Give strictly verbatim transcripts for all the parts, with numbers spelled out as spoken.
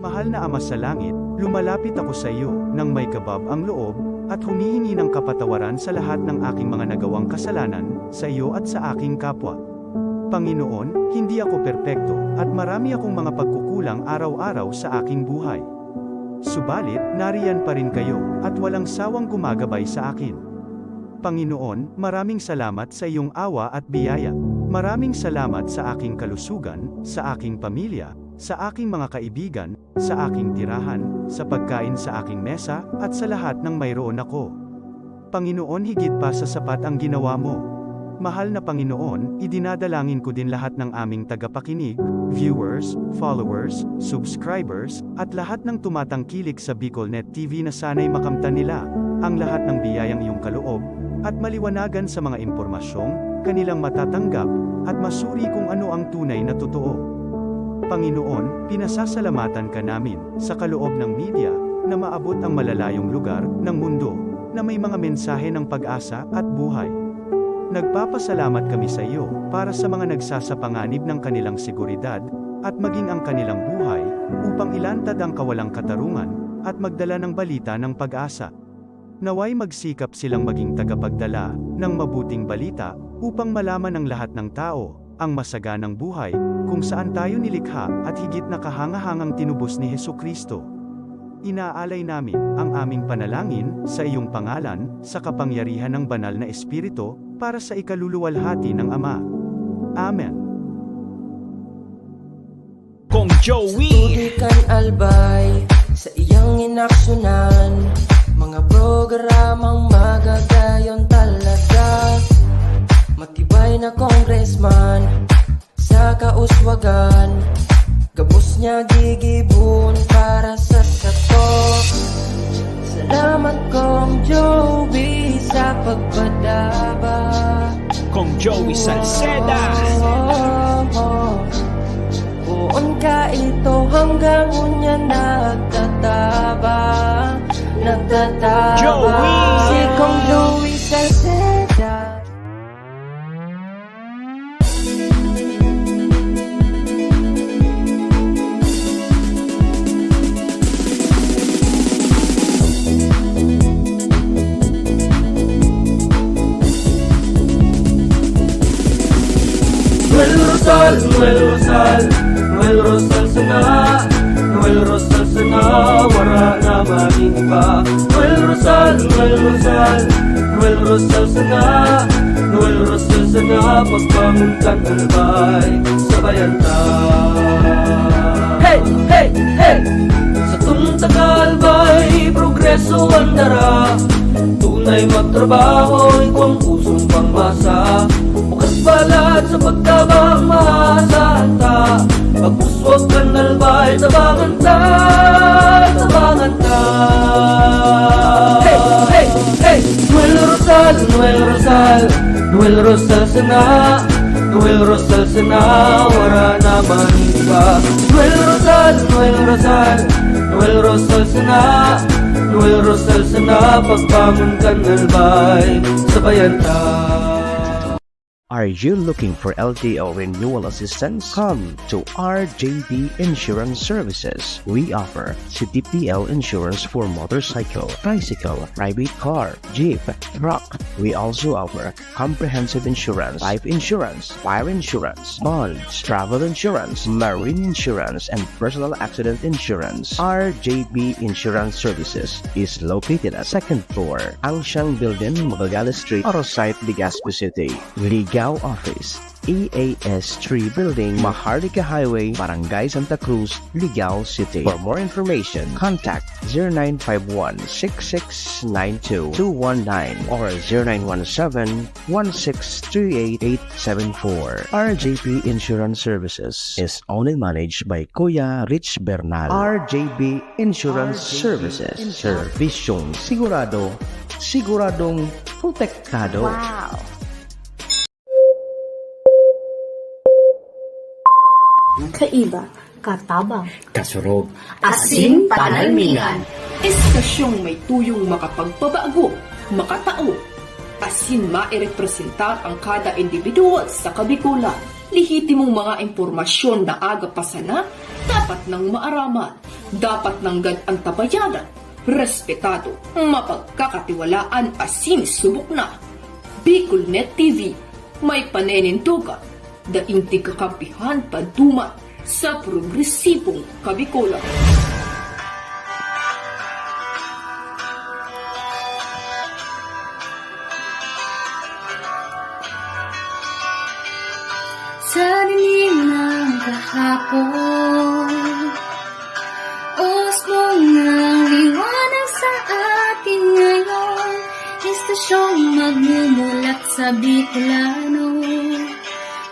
Mahal na Ama sa Langit, lumalapit ako sa iyo nang may kabab ang loob at humihingi ng kapatawaran sa lahat ng aking mga nagawang kasalanan sa iyo at sa aking kapwa. Panginoon, hindi ako perpekto at marami akong mga pagkukulang araw-araw sa aking buhay. Subalit, nariyan pa rin kayo at walang sawang gumagabay sa akin. Panginoon, maraming salamat sa iyong awa at biyaya. Maraming salamat sa aking kalusugan, sa aking pamilya, sa aking mga kaibigan, sa aking tirahan, sa pagkain sa aking mesa, at sa lahat ng mayroon ako. Panginoon, higit pa sa sapat ang ginawa mo. Mahal na Panginoon, idinadalangin ko din lahat ng aming tagapakinig, viewers, followers, subscribers, at lahat ng tumatangkilik sa BicolNet T V na sana'y makamtan nila ang lahat ng biyayang iyong kaloob at maliwanagan sa mga impormasyong kanilang matatanggap at masuri kung ano ang tunay na totoo. Panginoon, pinasasalamatan ka namin sa kaloob ng media na maabot ang malalayong lugar ng mundo na may mga mensahe ng pag-asa at buhay. Nagpapasalamat kami sa iyo para sa mga nagsasapanganib ng kanilang seguridad at maging ang kanilang buhay upang ilantad ang kawalang katarungan at magdala ng balita ng pag-asa. Naway magsikap silang maging tagapagdala ng mabuting balita upang malaman ng lahat ng tao ang masaganang buhay kung saan tayo nilikha at higit na kahangahangang tinubos ni Jesu-Cristo. Inaalay namin ang aming panalangin sa iyong pangalan, sa kapangyarihan ng Banal na Espiritu, para sa ikaluluwalhati ng Ama. Amen. Kong Joey. Tutudo kan Albay sa iyang inaksyunan, mga programang magagayon talaga. Matibay na congressman sa kauswagan, gabos niya gigibon para sa sato. Salamat, Kong Joey, sa pagpadaba. Kong Joey Salceda. Poon ka ito hanggang unya nagtataba, nagtataba. Joey! Si Kong Joey Salceda. Noel Rosal, Noel Rosal, Noel Rosal sana, Noel Rosal sana, wara na magin iba. Noel Rosal, Noel Rosal, Noel Rosal sana, Noel Rosal sana, pagbangon kan Albay, sabayan ta. Hey! Hey! Hey! Satong taga-Albay, progreso an dara. Tunay magtrabaho, igwang pusong pangmasa. Bukas balat sa pagtabang, maasahan ta. Pag-uswag kan Albay, tabangan ta, tabangan ta. Hey! Hey! Hey! Noel Rosal, Noel Rosal, Noel Rosal sana, Noel Rosal sana, wara na man iba. Noel Rosal, Noel Rosal, Noel Rosal sana, Noel Rosal sana, pagbangon kan Albay, sabayan ta. Are you looking for L T O renewal assistance? Come to R J B Insurance Services. We offer C T P L insurance for motorcycle, tricycle, private car, jeep, truck. We also offer comprehensive insurance, life insurance, fire insurance, bonds, travel insurance, marine insurance, and personal accident insurance. R J B Insurance Services is located at second floor, Angsiang Building, Magallanes Street, Arosite, Legazpi City. Ligao Office, E A S three Building, Maharlika Highway, Barangay Santa Cruz, Ligao City. For more information, contact zero nine five one, six six nine two, two one nine or zero nine one seven, one six three eight, eight seven four. R J P Insurance Services is owned and managed by Kuya Rich Bernal. R J B Insurance Services. Servisyong sigurado, siguradong protektado. Wow! Kaiba, katabang, kasurog, asin panalmingan. Estasyong may tuyong makapagpabago, makatao, asin mairepresentar ang kada individual sa Kabikolan. Lehitimong mga impormasyon na aga pa sana, dapat nang maaraman, dapat nanggad antabayanan, respetado, mapagkakatiwalaan asin subok na. Bicolnet T V, may paninindogan, daing tigkakampihan paduman sa progresibong Kabikolan. Sa dilim ng kahapon, usbong ng liwanag sa atin ngayon. Estasyong magmumulat sa Bicolano,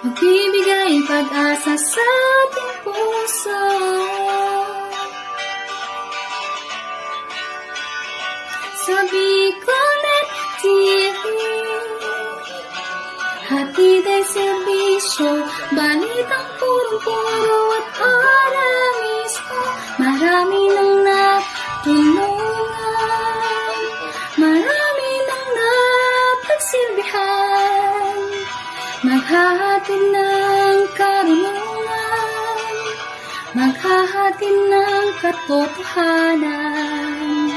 magbibigay pag-asa sa ating puso. Sa Bicolnet T V, hatid ang serbisyo, balitang purong-puro at para mismo. Marami nang natulungan, marami nang napagsilbihan. Maghahatid ng karunungan, maghahatid ng katotohanan.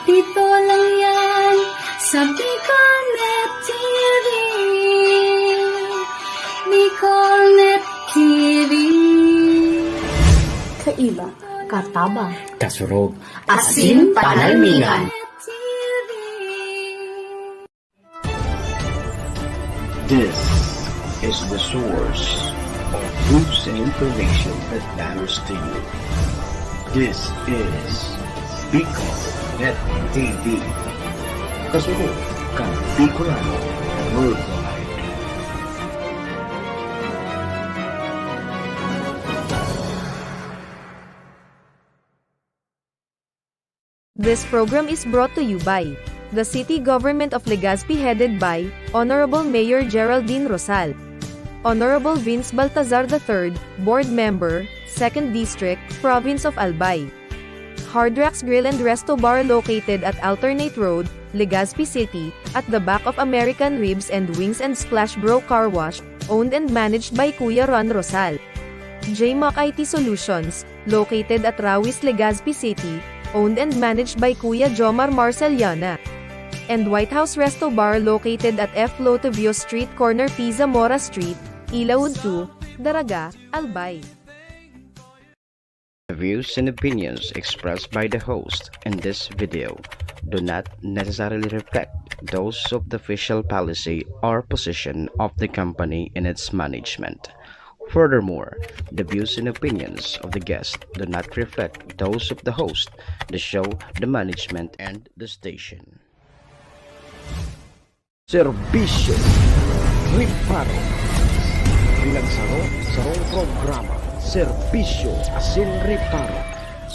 Dito lang yan sa Bicolnet T V. Bicolnet T V. Kaiba, katabang, kasurog, asin panalmingan. This is the source of news and information that matters to you. This is Bicolnet T V. Kasunod kan Bicolano Worldwide. This program is brought to you by the City Government of Legazpi, headed by Honorable Mayor Geraldine Rosal, Honorable Vince Baltazar the third, Board Member, Second District, Province of Albay. Hard Rocks Grill and Resto Bar, located at Alternate Road, Legazpi City, at the back of American Ribs and Wings and Splash Bro Car Wash, owned and managed by Kuya Ron Rosal. J Mac I T Solutions, located at Rawis, Legazpi City, owned and managed by Kuya Jomar Marceliana. And White House Resto Bar, located at F Lotivio Street, corner P Zamora Street, Ilaud two, Daraga, Albay. The views and opinions expressed by the host in this video do not necessarily reflect those of the official policy or position of the company and its management. Furthermore, the views and opinions of the guest do not reflect those of the host, the show, the management, and the station. Serbisyo, reparo. Bilang saro, sarong programa, serbisyo asin reparo.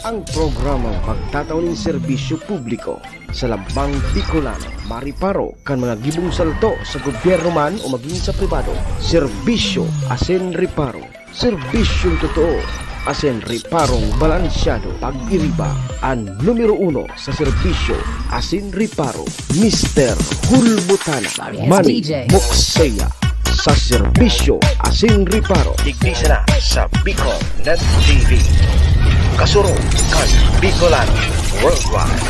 Ang programang magtatao nin serbisyo publiko sa lambang Bicolano, mariparo kan mga gibong salto sa gobyerno man o magin sa pribado. Serbisyo asin reparo. Serbisyong totoo asin reparong balansyado. Pag-iriba, an numero uno sa serbisyo asin reparo, Mister Hulbutana, Manny Mokseya, sa serbisyo asin reparo. Digdi sana sa Bicol Net T V. Kasurog kan Bicolano Worldwide.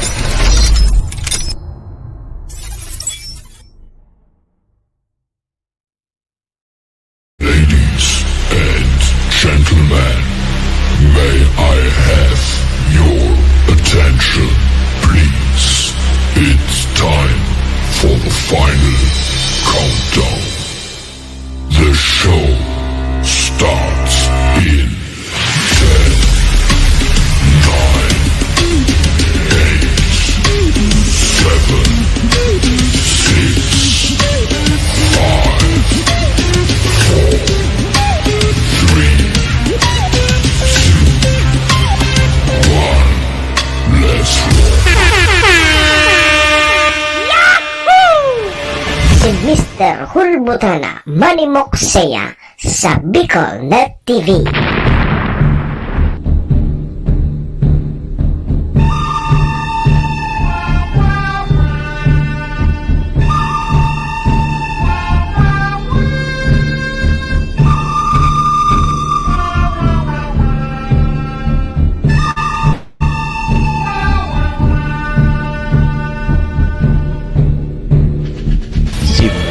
Ladies and gentlemen, may I have your attention, please? It's time for the final countdown. The show starts in ten, nine, eight, seven, six, five, four, three, two, one. Let's roll. Si Mister Hulbutana, Manny Mokseya, sa Bicol Net T V.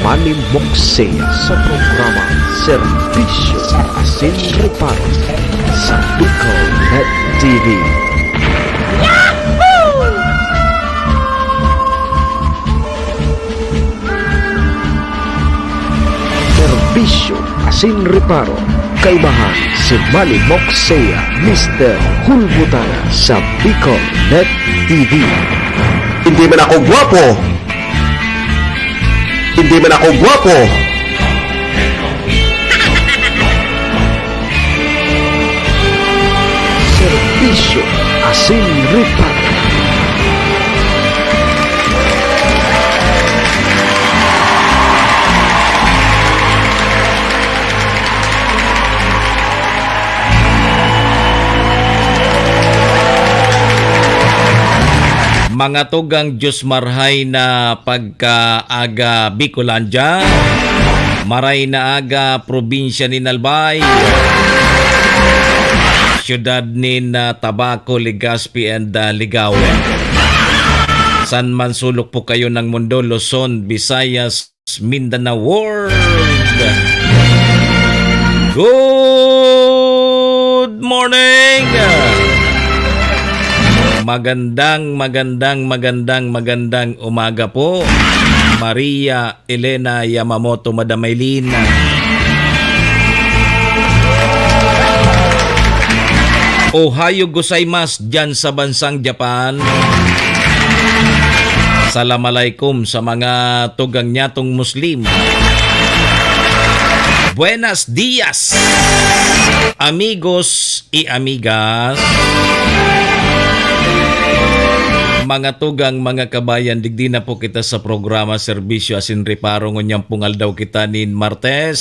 Manny Moxey sa programa Serbisyo Asin Reparo sa Bicol Net T V. Serbisyo Asin Reparo, kaibahan si Manny Moxey, Mister Hulbutana sa Bicol Net T V. Hindi man ako gwapo, hindi man ako gwapo. Serbisyo Asin Reparo. Mga tugang, Diyos marhay na pagkaaga, Bicolandia. Maray na aga, probinsya nin Albay, siyudad nin, ah, Tabaco, Legazpi, and, ah, Ligao. San man sulok po kayo ng mundo, Luzon, Visayas, Mindanao World. Good morning! Magandang, magandang, magandang, magandang umaga po, Maria Elena Yamamoto, Madam Maylin. Ohayo gozaimasu dyan sa bansang Japan. Salam alaikum sa mga tugang nyatong Muslim. Buenas dias, amigos y amigas. Mga tugang, mga kabayan, digdi na po kita sa programa Serbisyo Asin Reparo. Ngunyan pong aldaw kita nin Martes,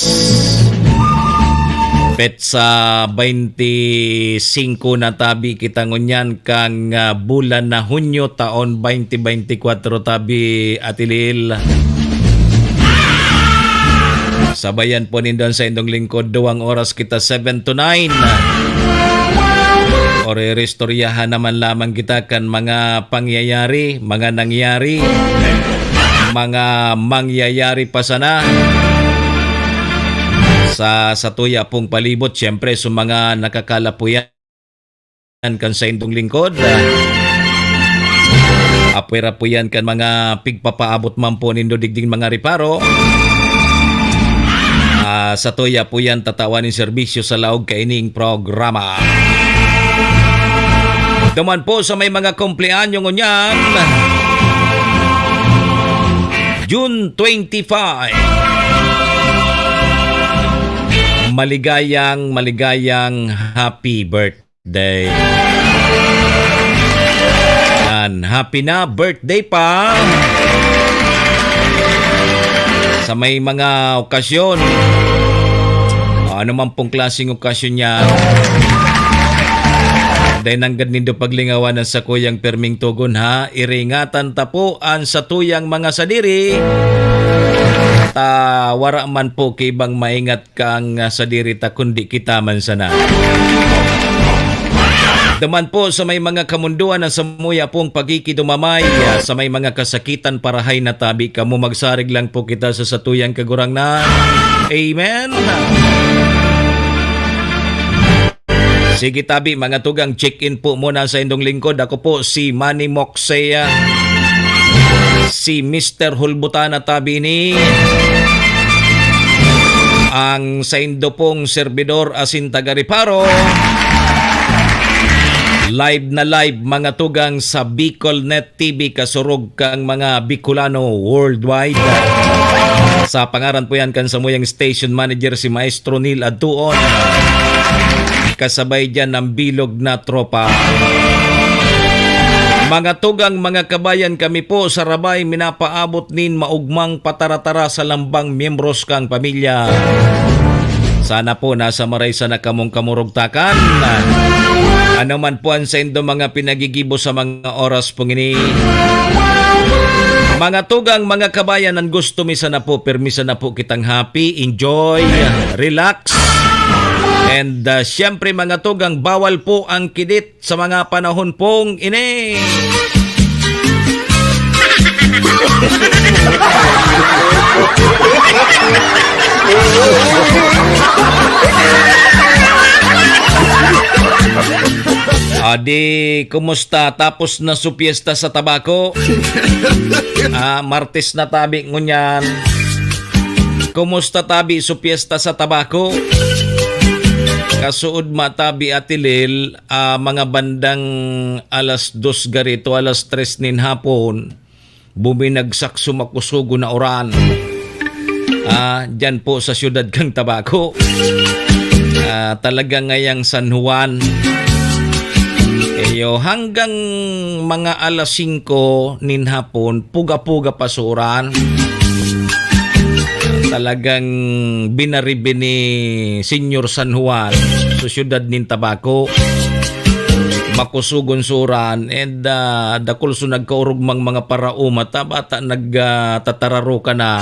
petsa baynte singko na tabi kita ngunyan kang, ah, bulan na Hunyo, taon baynte baynte kwatro tabi, Ate Lil. Sabayan po nindo an saindong lingkod, duwang oras kita, seven to nine. Ori-, iristoryahan naman lamang kita kan mga pangyayari, mga nangyari, mga mangyayari pa sana sa satuya pong palibot. Siyempre, sa mga nakakalapuyan kan saindong lingkod, ah, apwera po yan kan mga pigpapaabot man po nindo digding mga reparo. Ah, satuya po yan tatawan nin serbisyo sa laog kaining programa. Duman po sa may mga kumpleanyo ngunyan, June twenty-five. Maligayang, maligayang happy birthday. Yan, happy na birthday pa. Sa may mga okasyon, ano man pong klaseng okasyon yan, dai nanggad nindo paglingawan an sakuyang pirming togon, ha. Iringatan ta po an satuyang mga sadiri, ta wara man po ki ibang maingat kan, ah, sadiri ta, kundi kita man sana. Duman po sa may mga kamundoan an samuya pong pagkikidumamay, ah, sa may mga kasakitan, parahay na tabi kamo, magsarig lang po kita sa satuyang Kagurangnan. Amen. Sige tabi, mga tugang, check-in po muna sa indong lingkod. Ako po si Manny Moxea, si Mister Hulbutana tabi ni ang saindo pong serbidor asin taga-reparo. Live na live, mga tugang, sa Bicol Net T V, kasurog kang mga Bicolano worldwide. Sa pangaran po yan kan samuyang station manager, si Maestro Neil Adtuon, kasabay dyan ang bilog na tropa. Mga tugang, mga kabayan, kami po sa Rabay minapaabot nin maugmang pataratara sa lambang miyembros kang pamilya. Sana po nasa maray sana kamong kamurugtakan. Ano man po ang saindo mga pinagigibo sa mga oras pong ini. Mga tugang, mga kabayan, an gusto mi sana po, pirmi sana po kitang happy, enjoy, relax. And, ah, siyempre, mga tugang, bawal po ang kidit sa mga panahon pong ini. Adi, kumusta? Tapos na su piyesta sa tabako? Ah, Martes na tabi ngunyan. Kumusta tabi su piyesta sa tabako? Kasuod matabi, Ate Lel, ah, mga bandang alas dos garito, alas tres nin hapon, buminagsak su makusugon na uran. Ah, diyan po sa siyudad kang Tabaco. Ah, talaga ngayang San Juan. Iyo, hanggang mga alas singko nin hapon, puga-puga pa su uran. Talagang binaribi ni Señor San Juan sa siyudad nin Tabaco. Makusugon su uran, and, ah, dakul su nagkaurugmang mga parauma, ta bata nag, ah, tatararuka na.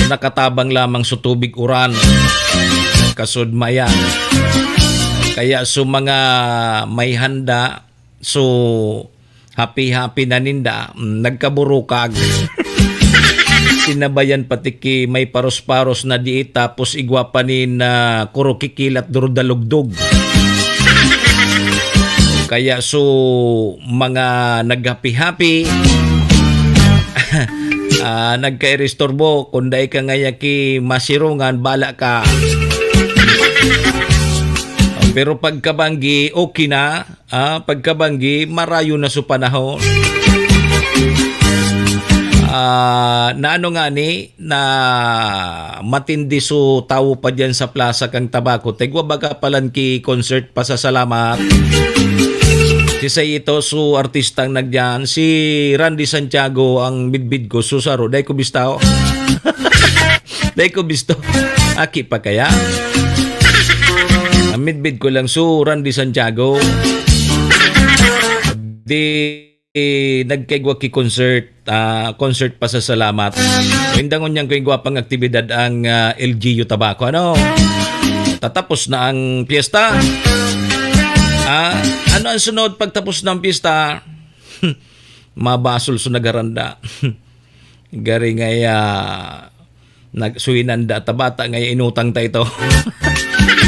Nakatabang lamang su tubig uran. Kasud mayan. Kaya su mga may handa, su happy-happy na ninda, mm, nagkaburukag. Sinabayan pati ki may paros-paros na diit, tapos igwa pa nin, ah, kurukikilat durudalugdog. Kaya su mga naghapi-hapi, ah, nagkairistorbo, kung dai ka ngaya ki masirungan, bala ka. Pero pagkabanggi, okay na. Ah, pagkabanggi, marayo na su panahon. Ah, na ano ngani, na matindi su tawo pa diyan sa Plaza kang Tabaco. Tigwa baga palan ki concert, pasasalamat. Si say ito, su artistang nagyan, si Randy Santiago ang midbid ko, su saro, dai ko bistaw. Dai ko bisto. Aki pa kaya? Ang midbid ko lang, su Randy Santiago. Di, nagkaigwa ki concert, ah, concert pasasalamat. Indangon niyang kaigwa pang aktibidad ang, ah, L G U Tabaco. Ano? Tatapos na ang piyesta. Ah, ano ang sunod pagtapos ng piyesta? Mabasol su nagaranda. Gari ngaya, nag-, su hinanda ta bata ngaya inutang ta ito.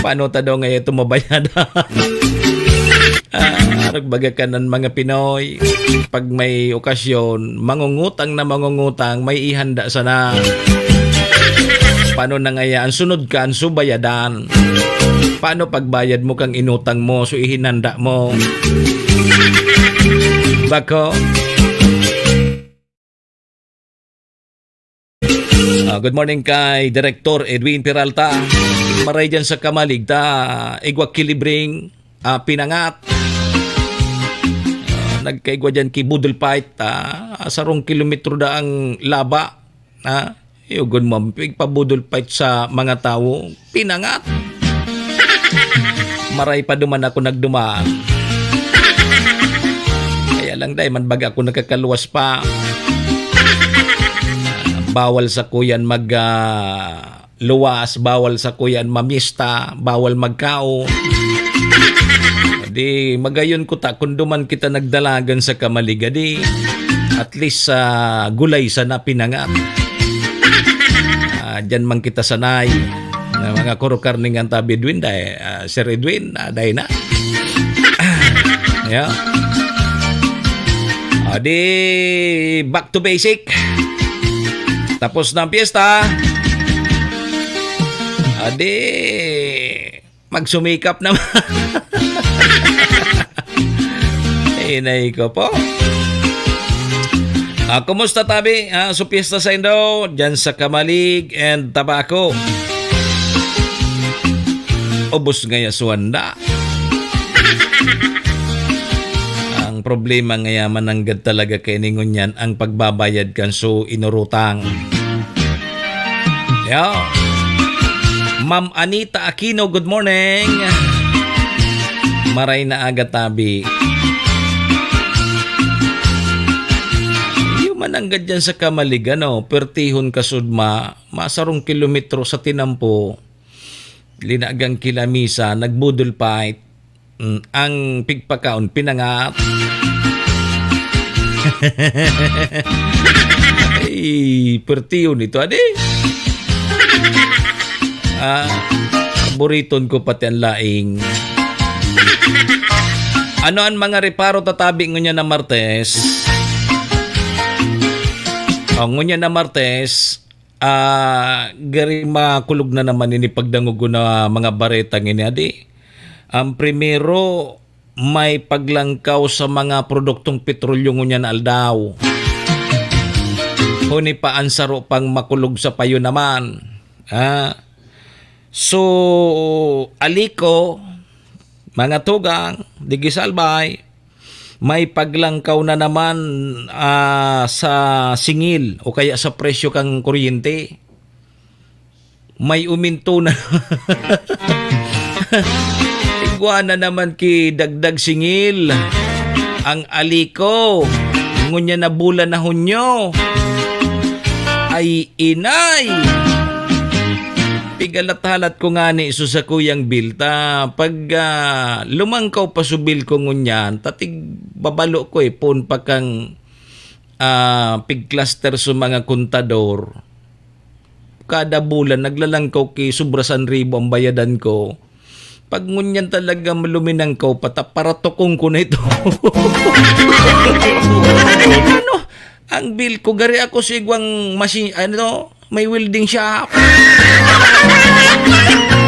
Paano ta daw ngaya ito mabayad? Ah, nagbaga ka ng mga Pinoy. Pag may okasyon, mangungutang na mangungutang, may ihanda sana. Paano na ngaya? Ang sunod ka, ang subayadan. Paano pagbayad mo kang inutang mo, so ihinanda mo? Bako? Ah, good morning kay Director Edwin Peralta. Maray dyan sa Camalig ta, igwa ki libreng, ah, pinangat. Ah, nagkaigwa dyan ki Budol Fight, ah, sarong kilometro da ang laba. Ah, yugon mo, pigpabudol fight sa mga tawo. Pinangat. Maray pa duman ako nagduman. Kaya lang, dai man baga ako nakakaluwas pa. Bawal sa kuyan mag, ah, luwas, bawal sa kuyan mamista, bawal magkaon. Di, magayon ko ta, kung duman kita nagdalagan sa Camalig, di, at least, sa gulay sana pinangat. Ah, diyan man kita sanay. Na mga kurukarningan tabi, Edwin, dai, ah, Sir Edwin, ah, dai na. Yeah. Ah, di, back to basic. Tapos na ang piyesta. Ah, di, magsumikap naman. Inay ko po. Ah, kumusta tabi? Ah, su piyesta saindo, dyan sa Camalig and Tabaco. Ubos ngaya su handa. Ang problema ngaya, mananggad talaga kaini ngunyan ang pagbabayad kan su inurutang. Yo. Ma'am Anita Aquino, good morning. Maray na aga tabi. Iyo mananggad dyan sa Camalig, ano, pertihon kasud ma, masarong kilometro sa tinampo. Linagang kilamisa, nagbudol fight. Mm, ang pigpakaon, pinangat. Ay, pertiyon ito, adi. Ah, paboriton ko pati ang laing. Ano an mga reparo ta tabi ngunyan na Martes? O, ngunyan na Martes, ah, gari makulog na naman ini pagdangog ko na mga baretang ini, adi. Ang primero, may paglangkaw sa mga produktong petrolyo ngunyan na aldaw. Huni pa an saro pang makulog sa payo naman. Ah, so, Alico, mga tugang, digdi sa Albay, may paglangkaw na naman, ah, sa singil o kaya sa presyo kan kuryente. May uminto na. Igwa na naman ki dagdag singil ang Alico. Ngunyan na bulan na Hunyo. Ay, inay! Pigalat-halat ko ngani so sakuyang bill ta. Pag, ah, lumangkaw pa so bill ko ngunyan, ta tigbabalo ko eh, poon pa kang, ah, pig-cluster so mga kontador. Kada bulan, naglalangkaw ki sobra san ribo ang bayadan ko. Pag ngunyan talaga luminangkaw pa ta, paratokon ko na ito. Ano? Ang bill ko, gari ako sa igwang machine, ano, may welding shop.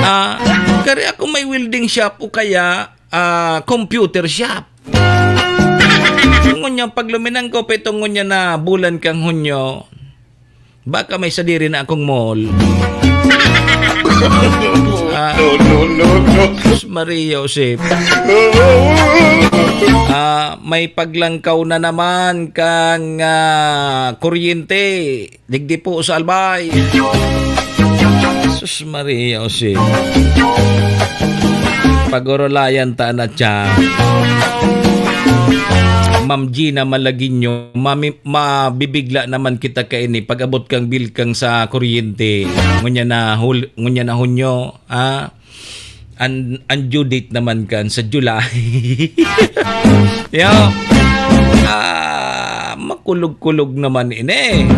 Ah, gari ako may welding shop o kaya, ah, computer shop. Ngunyan, pag luminangkaw pa itong ngunyan na bulan kang Hunyo, baka may sadiri na akong mall. Ah, No, no, no, no. Sus Maria Josep. Ah, may paglangkaw na naman kang, ah, kuryente. Digdi po sa Albay. Sus Maria Josep. Pag-orolayan ta na siya. Ma'am Gina Malagueño, mami-, mabibigla naman kita kaini pag-abot kang bill kang sa kuryente. Ngunyan na hul-, ngunyan na Hunyo, ah, an, an due date naman kan sa July. Yo. Ah, makulog-kulog naman ini.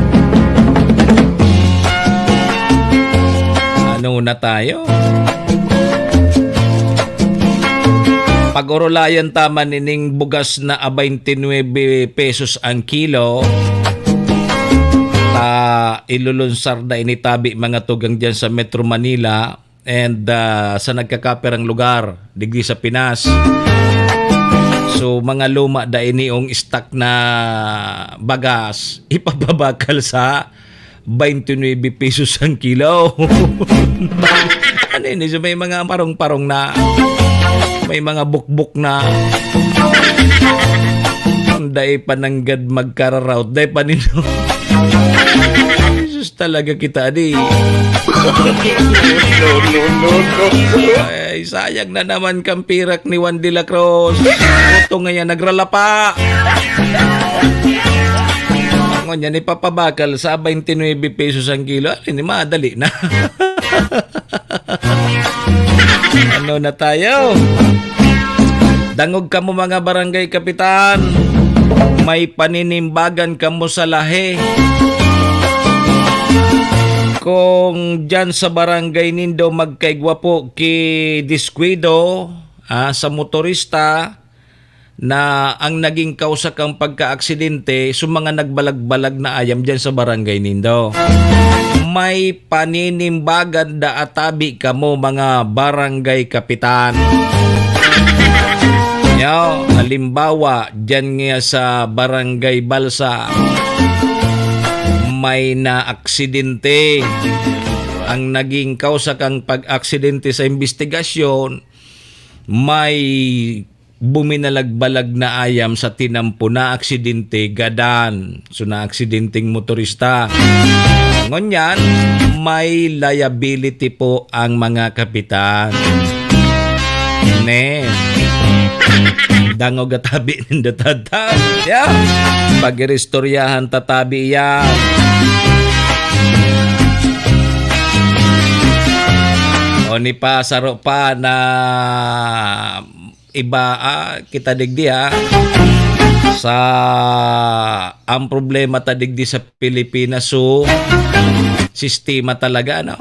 Ano na tayo? Pag-orolayan ta man ining bugas na a twenty-nine pesos ang kilo, ta ilulunsar na ini tabi, mga tugang, diyan sa Metro Manila and, ah, sa nagkakaperang lugar digdi sa Pinas. So, mga luma da ini ong stock na bagas, ipababakal sa twenty-nine pesos ang kilo. Ano yun? So, may mga parong-parong na, may mga bukbok na. Dai pa nanggad magkararaot, dai pa nino. Jesus, talaga kita, adi. No, no, no, no. Ay, sayang na naman kang pirak ni Juan de la Cruz. Ito ngayon, nagralapa. Ngunyan, ipapabakal sa twenty-nine pesos ang kilo. Ano ni, madali na. Ano na tayo? Dangog kamo, mga barangay kapitan. May paninimbagan kamo sa lahi. Kung dyan sa barangay nindo magkaigwa po ki diskwido, ah, sa motorista, na ang naging kausa kang pagkaaksidente, so mga nagbalag-balag na ayam dyan sa barangay nindo. May paninimbagan da atabi kamo, mga barangay kapitan. Yo, halimbawa, dyan nga sa Barangay Balsa, may naaksidente. Ang naging kausa kang pag-aksidente sa imbestigasyon, may buminalag-balag na ayam sa tinampo na aksidente, gadan. So, naaksidenteng motorista. Ngunyan, may liability po ang mga kapitan. Ne. Dangog atabi nindo tata. Yeah. Pag-iristoryahan tatabi yan. O ni pa, saro pa na iba, ah, kita digdi, ah. Sa, ang problema ta digdi sa Pilipinas, so, sistema talaga, no?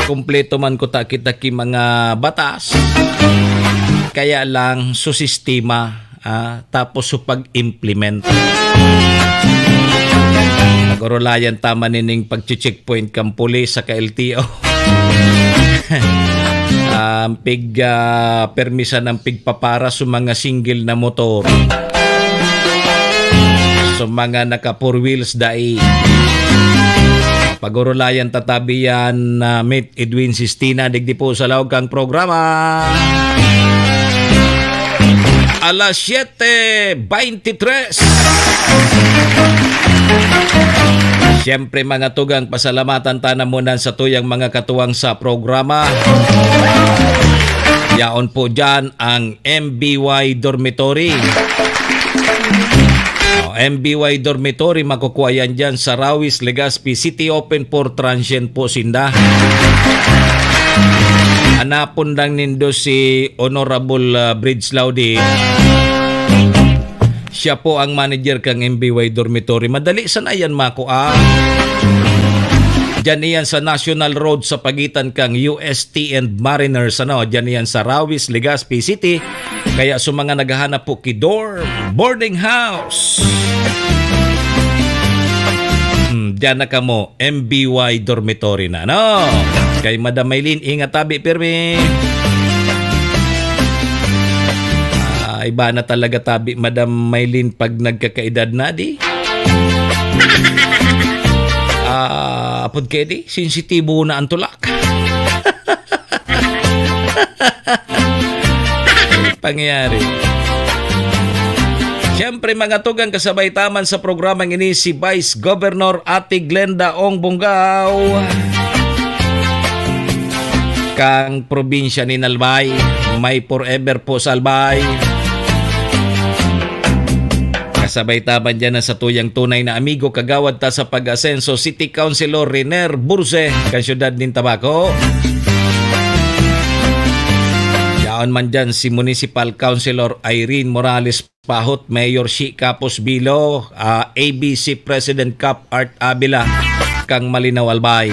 Kompleto man kuta kita ki mga batas. kaya lang su sistema, ah, tapos su pag-implement. Pag-orolayan ta man nining pagche-checkpoint kan pulis saka L T O. Ang pig, ah, permisan ang pigpapara su mga single na motor. Su mga naka four wheels dai. Pag-orolayan ta tabi yan, ah, Met Edwin Sistina, digdi po sa laog kang programa. Alas siyete veintitrés. Siyempre, mga tugang, pasalamatan ta na muna sa tuyang mga katuwang sa programa. Yaon po dyan ang M B Y Dormitory. Oh, M B Y Dormitory, makukuha yan dyan sa Rawis, Legazpi City. Open for transient po sinda. Hanapon lang nindo si Honorable, ah, Bridge Laude. Siya po ang manager kang M B Y Dormitory. Madali sana yan makua. Diyan iyan sa National Road sa pagitan kang U S T and Mariners, ano? Diyan iyan sa Rawis, Legazpi City. Kaya sa mga naghahanap po ki dorm, boarding house, hmm, diyan na kamo, M B Y Dormitory na, no? Kay Madam Maylin, ingat tabi, pirmi. Ah, iba na talaga tabi, Madam Maylin, pag nagkakaedad na, di? Ah, apod kayo, di? Sensitibo na ang tulak. Pangyayari. Siyempre, mga tugang, kasabay taman sa programang ini si Vice Governor Ate Glenda Ong Bongao, kang probinsya nin Albay. May forever po sa Albay. Kasabay taman dyan na sa tuyang tunay na amigo, kagawad ta sa Pag-Asenso, City Councilor Riner Burse, kan siyudad nin Tabaco. Yaon man dyan si Municipal Councilor Irene Morales Pahot, Mayor Shi Capos Bilo, ah, A B C President Cap Art Avila, kang Malinaw Albay.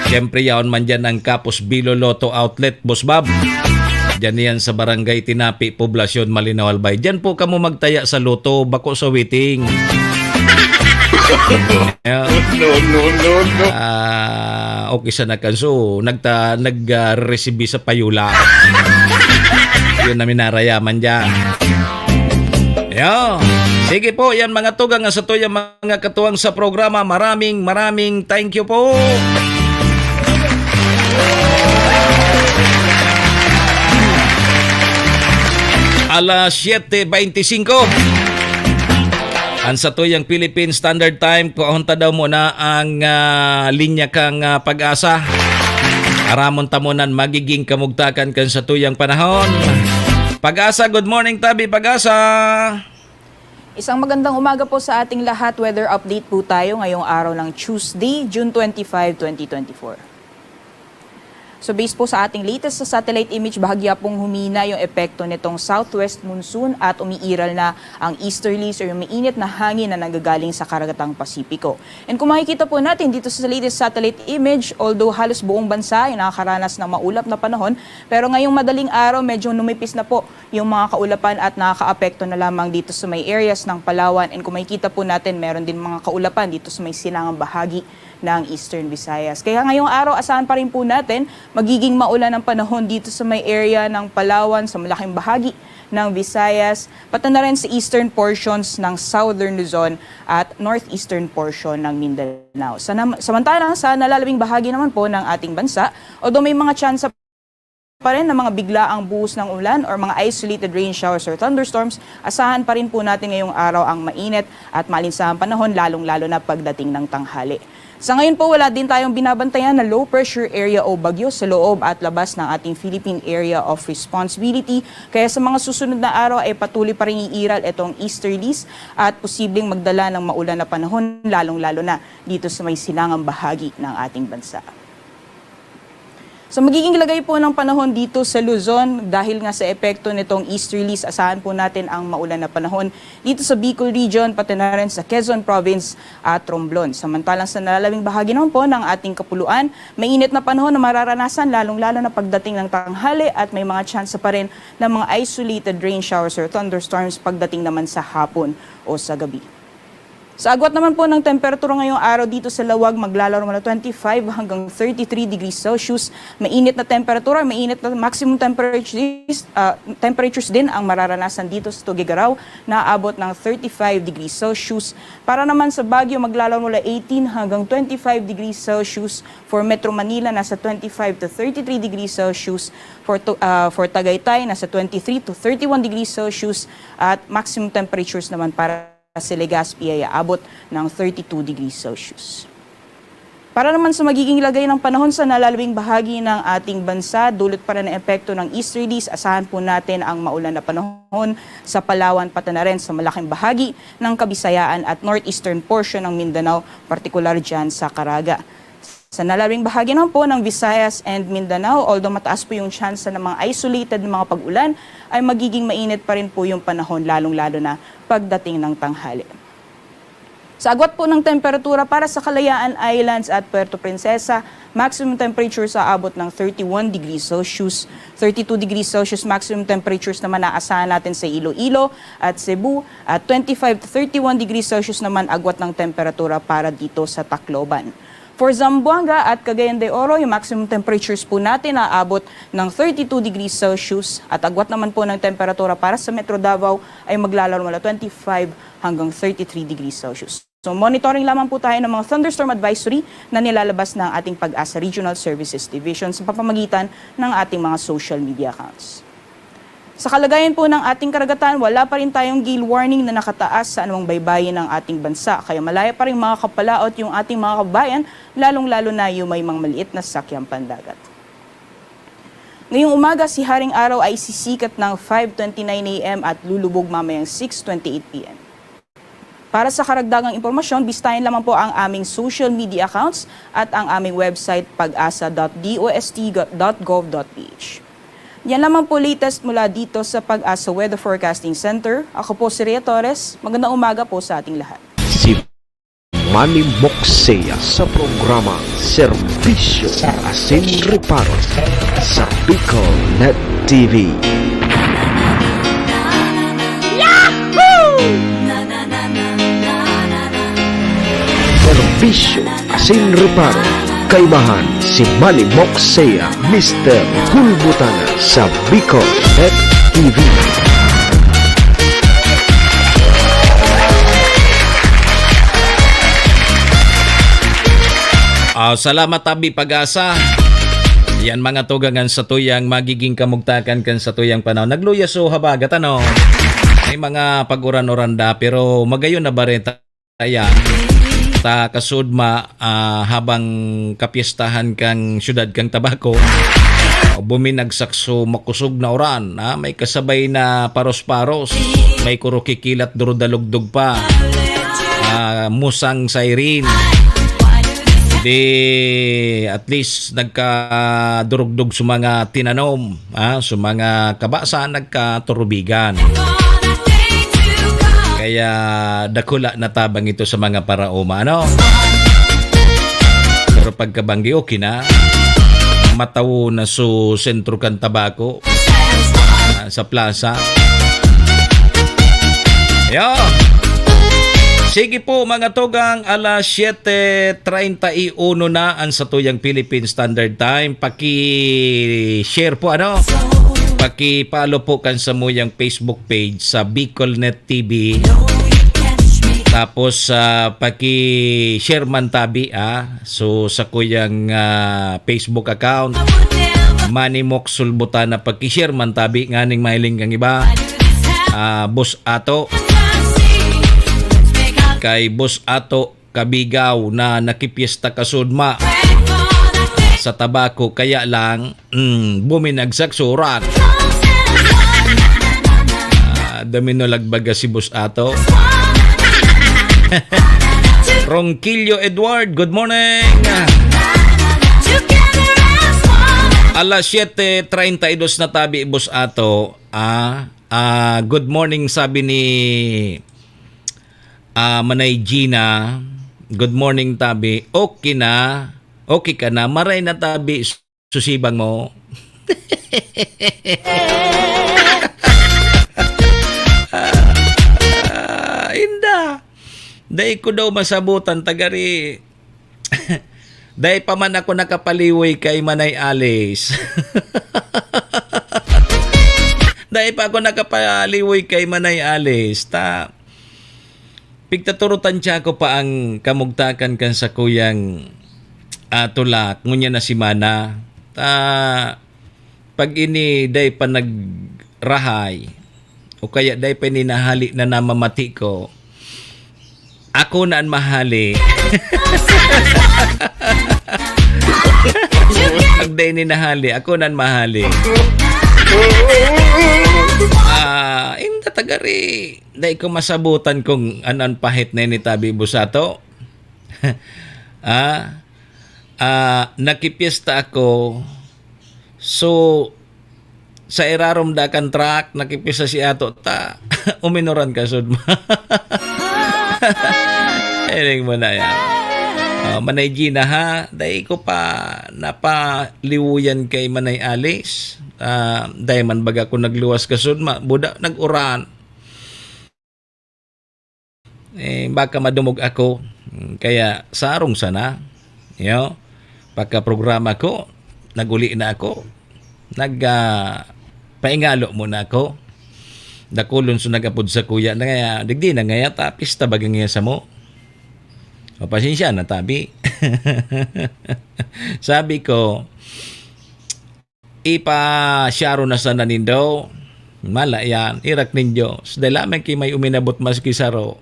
Siyempre, yaon man dyan ang Capos Bilo Lotto Outlet, Boss Bob. Diyan yan sa Barangay Tinapi, Poblacion, Malinaw Albay. Diyan po kamo magtaya sa Lotto, bako sa waiting. Yeah. No, no, no, no. Ah, okay sa nakanso, nagta-, nag, ah, resibi sa payula. Yun na minarayaman dyan. Yo. Sige po, yan mga tugang sa tuyang mga katuwang sa programa. Maraming, maraming thank you po. Alas siyete veinticinco. Ang sa tuyang Philippine Standard Time, kuahon ta daw muna ang, ah, linya kang, ah, Pag-asa. Aramon ta muna an magiging kamugtakan kan sa tuyang panahon. Pag-asa, good morning, tabi, Pag-asa. Isang magandang umaga po sa ating lahat. Weather update po tayo ngayong araw ng Tuesday, June twenty-five, twenty twenty-four. So, based po sa ating latest sa satellite image, bahagya pong humina yung epekto nitong southwest monsoon at umiiral na ang easterlies or yung mainit na hangin na nanggagaling sa Karagatang Pasipiko. And kung makikita po natin dito sa latest satellite image, although halos buong bansa ay nakakaranas ng maulap na panahon, pero ngayong madaling araw, medyo numipis na po yung mga kaulapan at nakakaapekto na lamang dito sa may areas ng Palawan. And kung makikita po natin, meron din mga kaulapan dito sa may silangang bahagi ng Eastern Visayas. Kaya ngayong araw, asahan pa rin po natin, magiging maulan ang panahon dito sa may area ng Palawan, sa malaking bahagi ng Visayas, pati na rin sa eastern portions ng Southern Luzon at northeastern portion ng Mindanao. Sa nam-, samantalang sa nalalabing bahagi naman po ng ating bansa, although may mga tsansa pa rin ng mga biglaang buhos ng ulan or mga isolated rain showers or thunderstorms, asahan pa rin po natin ngayong araw ang mainit at maalinsahang panahon, lalong-lalo na pagdating ng tanghali. Sa ngayon po, wala din tayong binabantayan na low pressure area o bagyo sa loob at labas ng ating Philippine Area of Responsibility, kaya sa mga susunod na araw ay patuloy pa rin iiral itong easterlies at posibleng magdala ng maulan na panahon, lalong-lalo na dito sa may silangang bahagi ng ating bansa. Sa magiging lagay po ng panahon dito sa Luzon, dahil nga sa epekto nitong easterlies, asahan po natin ang maulan na panahon dito sa Bicol Region, pati na rin sa Quezon Province at Romblon. Samantalang sa nalalawing bahagi naman po ng ating kapuluan, mainit na panahon na mararanasan, lalong-lalo na pagdating ng tanghali, at may mga tsansa pa rin ng mga isolated rain showers or thunderstorms pagdating naman sa hapon o sa gabi. Sa agwat naman po ng temperatura ngayong araw dito sa Laoag, maglalaro mula twenty-five hanggang thirty-three degrees Celsius. Mainit na temperatura, mainit na maximum temperatures, ah, temperatures din ang mararanasan dito sa Tuguegarao, na aabot ng thirty-five degrees Celsius. Para naman sa Baguio, maglalaro mula eighteen hanggang twenty-five degrees Celsius. For Metro Manila, nasa twenty-five to thirty-three degrees Celsius. For, to, ah, for Tagaytay, nasa twenty-three to thirty-one degrees Celsius. At maximum temperatures naman para sa Legazpi ay aabot ng thirty-two degrees Celsius. Para naman sa magiging lagay ng panahon sa nalalawing bahagi ng ating bansa, dulot pa rin ang epekto ng easterlies. Asahan po natin ang maulan na panahon sa Palawan, pati na rin sa malaking bahagi ng Kabisayaan at northeastern portion ng Mindanao, partikular dyan sa Caraga. Sa nalalawing bahagi naman po ng Visayas and Mindanao, although mataas po yung tsansa ng mga isolated na mga pag-ulan, ay magiging mainit pa rin po yung panahon, lalong-lalo na pagdating ng tanghali. Sa agwat po ng temperatura para sa Kalayaan Islands at Puerto Princesa, maximum temperature sa abot ng thirty-one degrees Celsius, thirty-two degrees Celsius maximum temperatures naman naasahan natin sa Iloilo at Cebu, at twenty-five to thirty-one degrees Celsius naman agwat ng temperatura para dito sa Tacloban. For Zamboanga at Cagayan de Oro, yung maximum temperatures po natin aabot ng thirty-two degrees Celsius, at agwat naman po ng temperatura para sa Metro Davao ay maglalaro mula twenty-five hanggang thirty-three degrees Celsius. So, monitoring lamang po tayo ng mga thunderstorm advisory na nilalabas ng ating PAGASA Regional Services Division sa pamamagitan ng ating mga social media accounts. Sa kalagayan po ng ating karagatan, wala pa rin tayong gale warning na nakataas sa anumang baybayin ng ating bansa, kaya malaya pa rin makakapalaot yung ating mga kabayan, lalong-lalo na yung may mga maliit na sakyang pandagat. Ngayong umaga, si Haring Araw ay sisikat ng five twenty-nine A M at lulubog mamayang six twenty-eight P M. Para sa karagdagang impormasyon, bisitahin lamang po ang aming social media accounts at ang aming website, pag asa dot D O S T dot gov dot P H. Yan lamang po latest mula dito sa PAGASA Weather Forecasting Center. Ako po si Rhea Torres. Magandang umaga po sa ating lahat. Si Manny Moxea sa programa Serbisyo Asin Reparo sa Bicol Net T V. Serbisyo Asin Reparo. Kaibahan si Manny Moxea, Mister Hulbutana sa Bicol Net T V. Ah, salamat, Abi Pag-asa. Yan mga tugang an satuyang magiging kamugtakan kan satuyang panahon. Nagluya so habagat, ano? May mga pag-uran-uran da, pero magayon na bareta yan. Ta kasudma, ah, habang kapyestahan kang siyudad kang Tabaco, buminagsak so makosog na uran, ah, may kasabay na paros-paros, may kurukikilat durudalugdog pa, ah, musang siren. Di, at least, nagkadurugdog sa mga tinanom, ah, sa mga kabasa, nagkaturubigan. Kaya dakula na tabang ito sa mga paraoma, ano? Pero pagkabanggi, okay na. Matawo na so sentro kan Tabaco, ah, sa plaza. Yo! Sige po, mga tugang, alas siyete treinta y uno na ang satuyang Philippine Standard Time. Paki-share po, ano? Paki-follow po kan samuyang Facebook page sa Bicol Net T V. Tapos, ah, paki-share man tabi, ah. So, sa kuyang, ah, Facebook account, Manny Mox Sulbutana, paki-share man tabi, nganing mahiling kang iba. Ah, Boss Ato. Kay Boss Ato Kabigaw na nakipyesta kasudma sa Tabaco, kaya lang, mm, buminagsak surat. Ah, domino lagbaga si Boss Ato. Ronquillo Edward, good morning. Alas siyete treinta y dos na tabi, boss Ato. Ah, ah, good morning, sabi ni, ah, Manay Gina. Good morning, tabi. Okay na. Okay ka na. Maray na, tabi. Susibang mo. Ah, inda. Dai ko daw masabutan, tagari. Dai pa man ako nakapaliwoy kay Manay Alice. Dai pa ako nakapaliwoy kay Manay Alice. Ta, pigtaturutan siya ko pa ang kamugtakan kan sakuyang, ah, tulak. Ngunyan na semana. Ta, pag ini dai pa nagrahay, o kaya dai pa ini nahali na namamati ko, ako na an mahali. Pag dai ini nahali, ako na an mahali. Ah, inda tagari, dai ko masabutan kung ano an pahit na ini, tabi, boss Ato. Ah, ah, nakipyesta ako. So, sa irarom da kan truck, nakipyesta si Ato, ta uminoran ka sud ma. Ining mo na yan. Oh, Manay Gina, ha? Dai ko pa napaliwoyan kay Manay Alice. Ah, dai man baga ko nagluwas ka sud ma. Buda, nag-uran. Eh, baka madumog ako. Mm, kaya sarong sana. Yo, pagka-programa ko, nag-uli na ako. Nag, ah, paingalo muna ako. Dakulon so nag-apod sakuya na ngaya, digdi na ngaya ta, pista baga ngaya samo. O, pasensya na, tabi. Sabi ko, ipasyaro na sana nindo. Mala yan, irak nin Diyos. Dahil lamang ki may uminabot maski saro.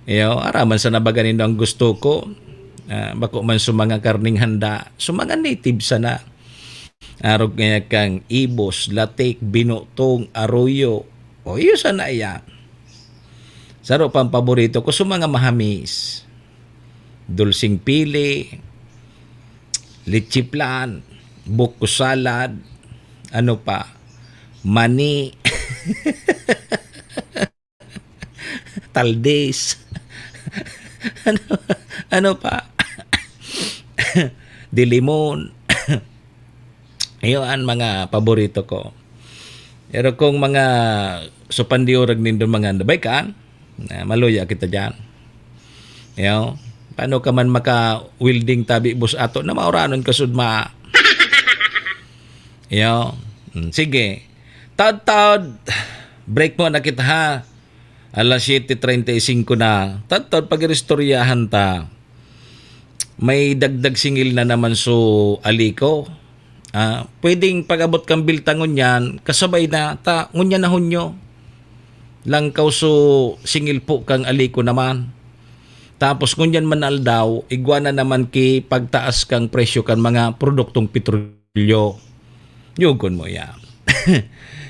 Iyo, araman sana baga nindo ang gusto ko. Ah, bako man sa mga karning handa, sa mga native sana. Arog ngaya kang ibos, latik, binutong, aruyo. O, iyo sana yan. Saro pang paborito ko sa mga mahamis. Dulsing pili, leche flan, buko salad, ano pa? Mani. Taldes. Ano, ano pa? Dilimon. Iyo an mga paborito ko. Pero kung mga supandiurag nindo mga nabay ka, na maluya kita diyan. Iyo, paano ka man maka-welding tabi, boss Ato, na mauranon ka sud ma-, iyo. Mm, sige. Taod-taod, break muna kita, ha. Alas siyete treinta y cinco na. Taod-taod, pag-iristoryahan ta. May dagdag singil na naman so aliko. Ah, pwedeng pag-abot kang bilta ngunyan, kasabay na, ta, ngunyan na Hunyo. Langkaw so singil po kang aliko naman. Tapos ngunyan man na aldaw, igwa na naman ki pagtaas kang presyo kan mga produktong petrolyo. Yugon mo yan.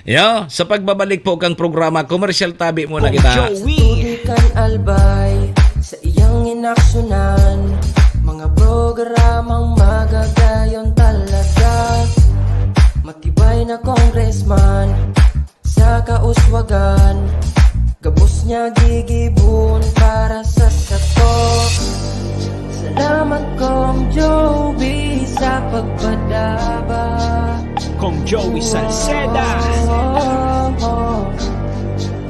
Yo, sa pagbabalik po kang programa, komersyal tabi muna kita. Joey. Sa tubig kan Albay, sa iyang inaksyonan, mga programang magagayon talaga. Matibay na congressman, sa kauswagan, gabos niya gigibon para sa sato. Salamat, Kong Joey, sa pagpadaba. Kong Joey Salceda. Oh, oh, oh.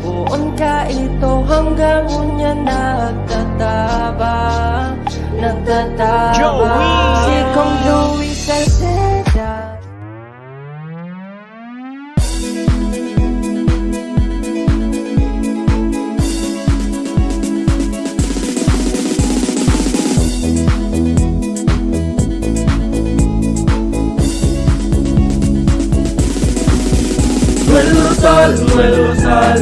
Poon ka ito hanggang unya nagtataba, nagtataba. Joey. Si Kong Joey Salceda. Noel Rosal, Noel Rosal,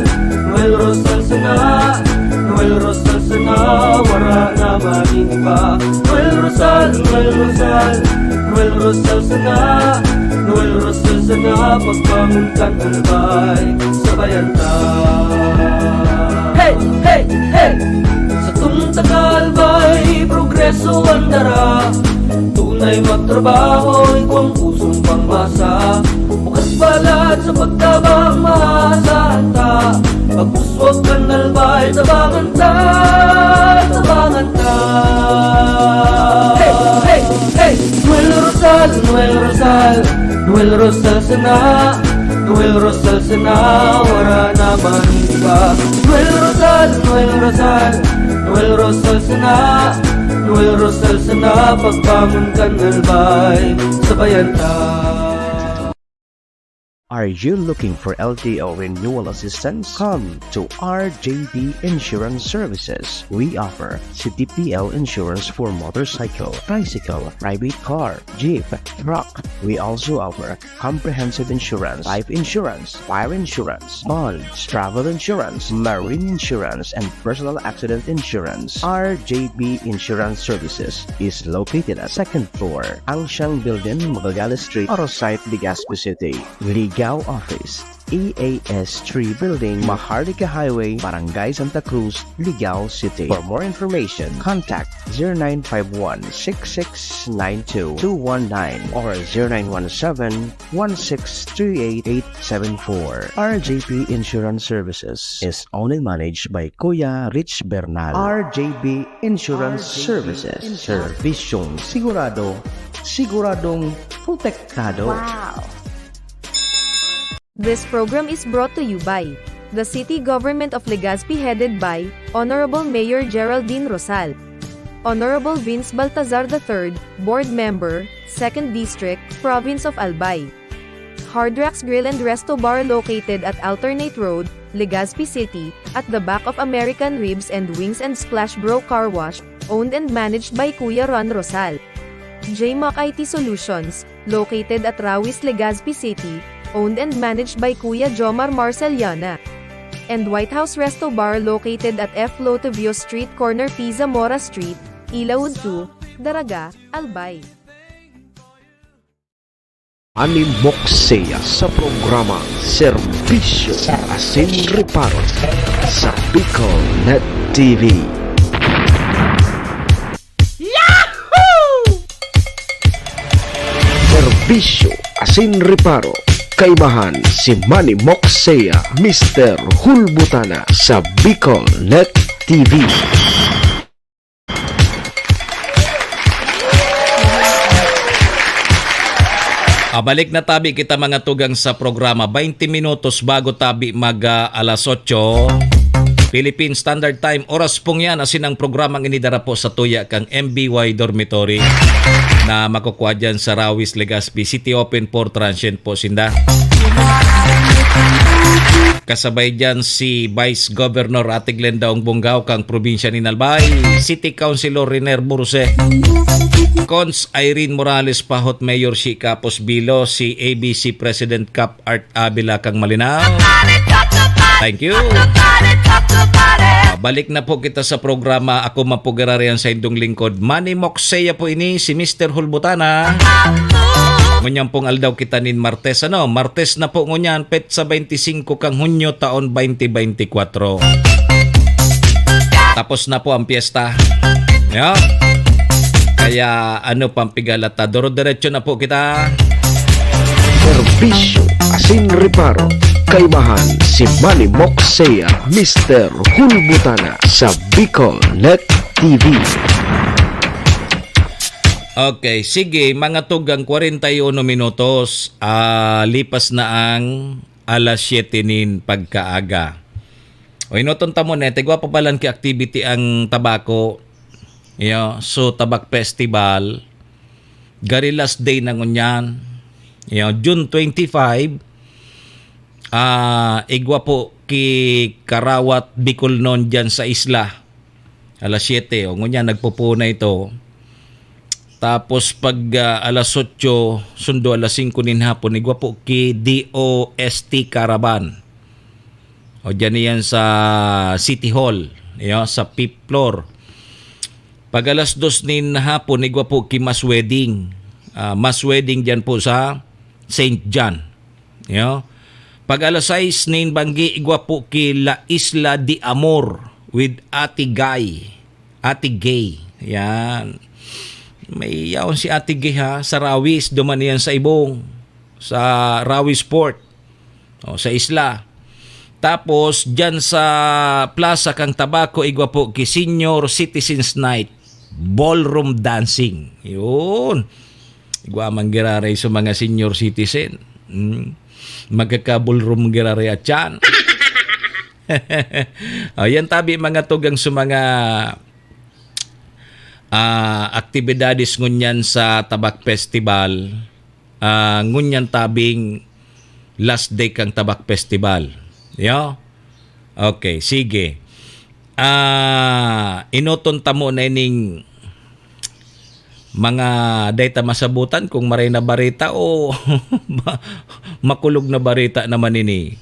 Noel Rosal sana, Noel Rosal sana, wara na magin iba. Noel Rosal, Noel Rosal, Noel Rosal sana, Noel Rosal sana, pagbangon kan Albay, sabayan ta. Hey, hey, hey! Sa tong taga Albay, progreso ang dara. Tuna Ay magtrabaho, igwang pusong pangmasa. Bukas balat sa pagtabang mahasanta. Pagpuswag kan albay, tabangan ta, tabangan ta. Hey, hey, hey! Noel Rosal, Noel Rosal, Noel Rosal sana. Noel Rosal sana, wara na man iba. Noel Rosal, Noel Rosal, Noel Rosal sana. Noel Rosal sana, pagbangon kan albay, sabayan ta. Are you looking for L T O renewal assistance? Come to R J B Insurance Services. We offer C T P L insurance for motorcycle, tricycle, private car, jeep, truck. We also offer comprehensive insurance, life insurance, fire insurance, bonds, travel insurance, marine insurance, and personal accident insurance. R J B Insurance Services is located at second floor, Angsiang Building, Magallanes Street, Arosite, Legazpi City. Ligao Office, E A S three Building, Maharlika Highway, Barangay Santa Cruz, Ligao City. For more information, contact zero nine five one six six nine two two one nine or zero nine one seven one six three eight eight seven four. R J P Insurance Services is owned and managed by Kuya Rich Bernal. R J B Insurance Services. Servisyong sigurado, siguradong protektado. Wow! This program is brought to you by the City Government of Legazpi, headed by Honorable Mayor Geraldine Rosal. Honorable Vince Baltazar the third, Board Member, Second District, Province of Albay. Hard Rocks Grill and Resto Bar, located at Alternate Road, Legazpi City, at the back of American Ribs and Wings and Splash Bro Car Wash, owned and managed by Kuya Ron Rosal. J Mac I T Solutions, located at Rawis, Legazpi City, owned and managed by Kuya Jomar Marceliana. And White House Resto Bar, located at F Lotevio Street, corner P Zamora Street, Ilaud two, Daraga, Albay. Manny Moksea sa programa Serbisyo Asin Reparo sa Bicol Net T V. Yahoo! Serbisyo Asin Reparo, kaimahan si Manny Moksea, Mister Hulbutana sa Bicol Net T V. Ah, balik na tabi kita, mga tugang, sa programa. Baynte minutos bago tabi mag, ah, alas otso. Philippine Standard Time, oras pong yan, asin ang programang inidara po sa tuya kang M B Y Dormitory na makukuha dyan sa Rawis, Legazpi. City open for transient po sinda. Kasabay dyan si Vice Governor Ate Glenda Ongbongao kang probinsya nin Albay, City Councilor Riner Burse, Cons Irene Morales Pahot, Mayor si Capos Bilo, si A B C President Cap Art Avila kang Malinao. Thank you. Ah, balik na po kita sa programa. Ako man po, giraray an saindong lingkod, Manny Moksea po ini, si Mister Hulbutana. Ngunyan pong aldaw kita nin Martes, ano? Martes na po ngunyan, petsa baynte singko kang Hunyo, taon baynte baynte kwatro. Tapos na po ang piyesta. Yo. Kaya ano pang pigalata, doro-diretso na po kita. Serbisyo asin reparo, kaimahan si Manny Moksea, Mister Hulbutana sa Bicol Net T V. Okay, sige, mga tugang, kwarenta y uno minutos, ah, lipas na ang alas siyete nin pagkaaga. O, inoton ta mo na, tigwa pa balan ki activity ang Tabako. Yo, so, Tabak Festival, gari last day na ngunyan. Yo, June twenty-five, ah, igwa po ki Karawat Bicolnon dyan sa isla. Alas siyete, o, ngunyan nagpupuna ito. Tapos pag, ah, alas otso, sundo alas singko nin hapon, igwa po ki D O S T Caravan. O, dyan iyan sa City Hall, yo, sa fifth floor. Pag alas dos nin hapon, igwa po ki Mass Wedding. Ah, Mass Wedding dyan po sa Saint John. Yo. Pag alas sais nin banggi, igwa po ki La Isla de Amor with Ate Guy. Ate Gay. Yan. May yaon si Ate Giha sa Rawis, duman iyan sa Ibong, sa Rawis Port, o, sa isla. Tapos, dyan sa Plaza kang Tabaco, igwa po ki Senior Citizens Night, Ballroom Dancing. Yun. Igwa man giraray sa mga senior citizen. Hmm. Magkaka-ballroom giraray at yan. O, yan tabi mga tugang sa mga, ah, aktibidades ngunyan sa Tabak Festival. Ah, ngunyan tabing last day kang Tabak Festival. Yo? Okay, sige. Ah, enoton ta mo na ining mga data masabutan kung maray na bareta o ma-, makulog na bareta naman ini.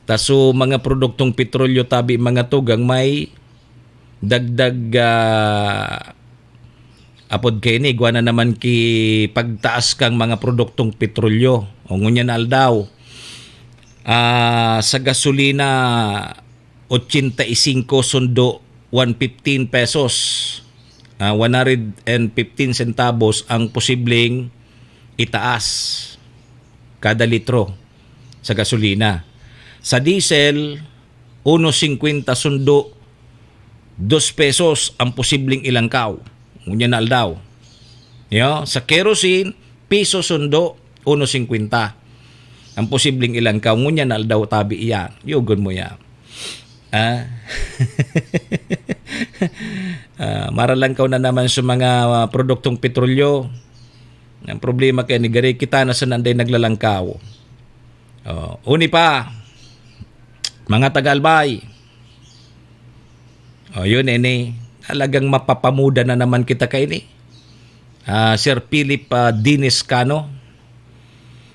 Ta so mga produktong petrolyo tabi mga tugang may dagdag, ah, apod kaini, igwa na naman ki pagtaas kang mga produktong petrolyo. O ngunyan na aldaw, ah, sa gasolina, ochenta y cinco sundo one fifteen pesos, ah, one hundred and fifteen centavos ang posibleng itaas kada litro sa gasolina. Sa diesel, uno singkwenta sundo dos pesos ang posibleng ilangkaw ngunyan na aldaw. Yo, sa kerosene, piso sundo, uno singkwenta ang posibleng ilangkaw ngunyan na aldaw tabi iyan. Yugon mo yan. Ah? Ah, maralangkaw na naman sa mga, ah, produktong petrolyo. Ang problema kaya ni gari kita na sa nanday naglalangkaw. Oh, uni pa, mga taga-Albay. Oh, yun, ini. Talagang mapapamuda na naman kita kaini. Ah, Sir Philip, ah, Dinis Cano.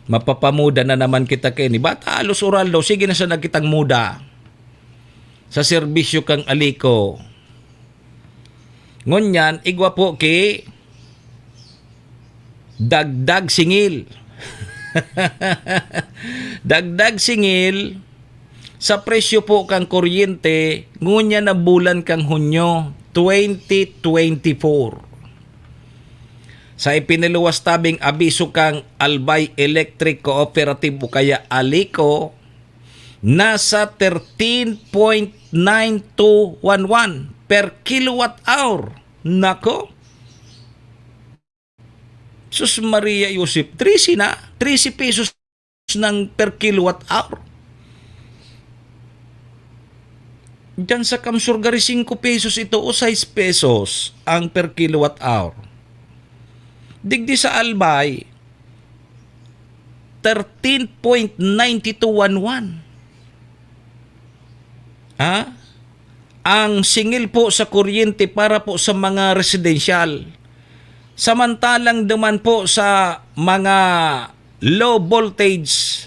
Mapapamuda na naman kita kaini. Bata, halos oral daw. Sige na sa nagkitang muda. Sa serbisyo kang Alico. Ngunyan, igwa po ki dagdag singil. Dagdag singil sa presyo po kan kuryente, ngunyan na bulan kan Hunyo twenty twenty-four. Sa ipinaluwas tabing abiso kan Albay Electric Cooperative o kaya Alico, nasa thirteen point nine two one one per kilowatt hour. Nako! Sus Maria Joseph, trese na, trese pesos nang per kilowatt hour. Diyan sa Kamsur gari, singko pesos ito o sais pesos ang per kilowatt hour. Digdi sa Albay, thirteen point nine two one one. Ha? Ang singil po sa kuryente para po sa mga residential. Samantalang duman po sa mga low voltage,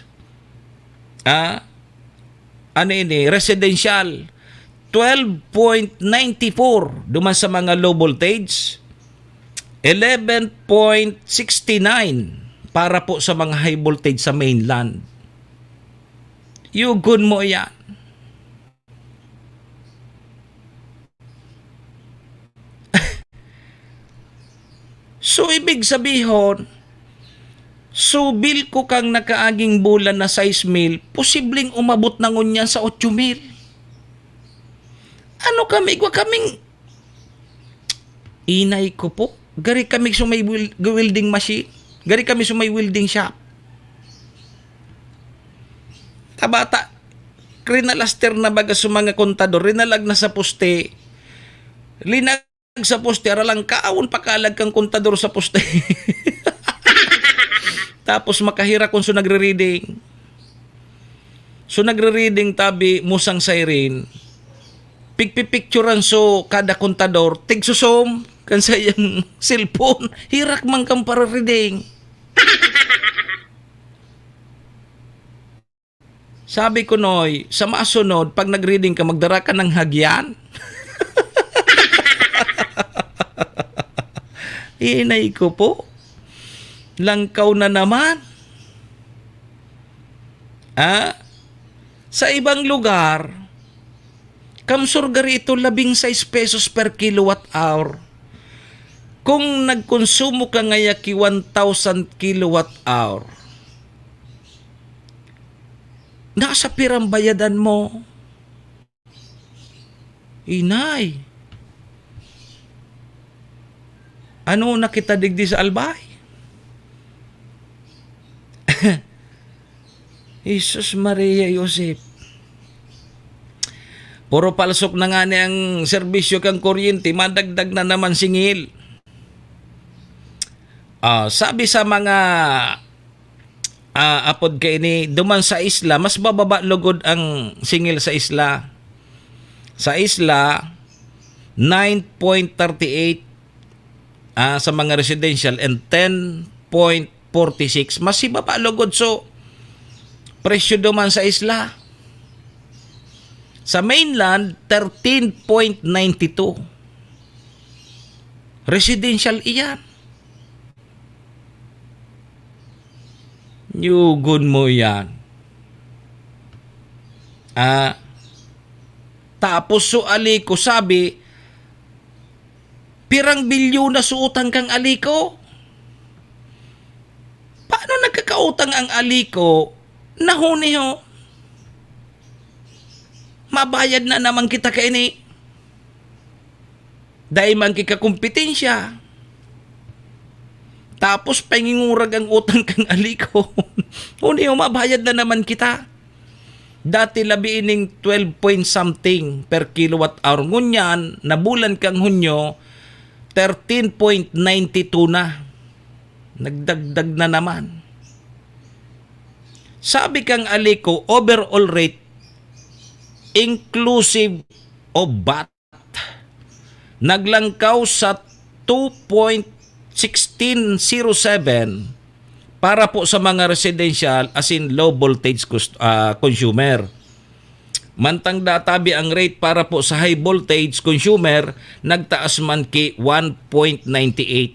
ah, ano ini, residential, twelve point nine four duman sa mga low voltage, eleven point six nine para po sa mga high voltage sa mainland. Yugon mo yan. So, ibig sabihon, so bill ko kang nakaaging bulan na sais mil, posibleng umabot na ngunyan sa otso mil. Ano kami? Igwa kaming, inay ko po. Gari kami sa may wel-, welding machine. Gari kami sa may welding shop. Tabata, rinalaster na baga sa mga kontador, rinalag na sa poste. Linag sa poste, aralangkaon pakalag kang kontador sa poste. Tapos makahirak kun so nagre-reading. So nagre-reading tabi, musang siren. Pigpipicturan so kada kontador, tigsusom kan sayang cellphone. Hirak man kang para-reading. Sabi ko, "Noy, sa masunod, pag nag-reading ka, magdara ka ng hagyan." Inay ko po. Langkaw na naman. Ah? Sa ibang lugar, Kamsur gari ito, labing sais pesos per kilowatt hour. Kung nagkonsumo ka ngaya ki one thousand kilowatt hour, nasa pirang bayadan mo? Inay, ano na kita digdi sa Albay? Jesus, Maria, Joseph. Puro palsok na ngani ang serbisyo kan kuryente, madagdag na naman singil. Ah, sabi sa mga, ah, apod kaini, duman sa isla, mas bababa lugod ang singil sa isla. Sa isla, nine point thirty eight, ah, sa mga residential and ten point forty six. Mas ibaba lugod. So, presyo duman sa isla. Sa mainland, thirteen point nine two. Residential iyan. Yugon mo yan. Ah, tapos so Alico sabi, pirang bilyon na so utang kang Alico? Paano nagkakautang ang Alico na huni ho? Mabayad na naman kita kaini. Dai man ki kakompetensya. Tapos pangingurag ang utang kan Alico. Huni ho, mabayad na naman kita. Dati labi ining twelve point something per kilowatt hour. Ngunyan, nabulan kang Hunyo, thirteen point nine two na. Nagdagdag na naman. Sabi kang Alico, overall rate, inclusive of vat, naglangkaw sa two point sixteen zero seven para po sa mga residential, as in low voltage cus-, ah, consumer. Mantang databi ang rate para po sa high voltage consumer, nagtaas man ki one point nine eight.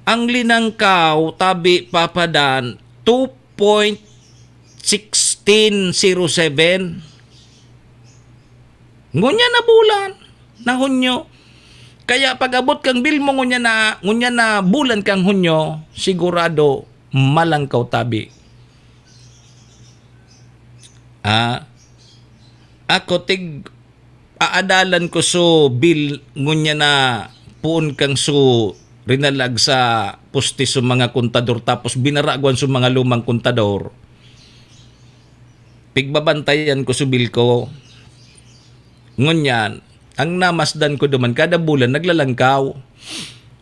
Ang linangkaw, tabi, Papa Dan, two point sixteen zero seven. Ngunyan na bulan, na Hunyo. Kaya pag-abot kang bill mo ngunyan na, ngunyan na bulan kang Hunyo, sigurado malangkaw tabi. Ah, ako tig aadalan ko so bill ngunyan na poon kang so rinalag sa poste so mga kontador tapos binaragwan so mga lumang kontador. Pigbabantayan ko so bill ko. Ngunyan, ang namasdan ko duman, kada bulan naglalangkaw.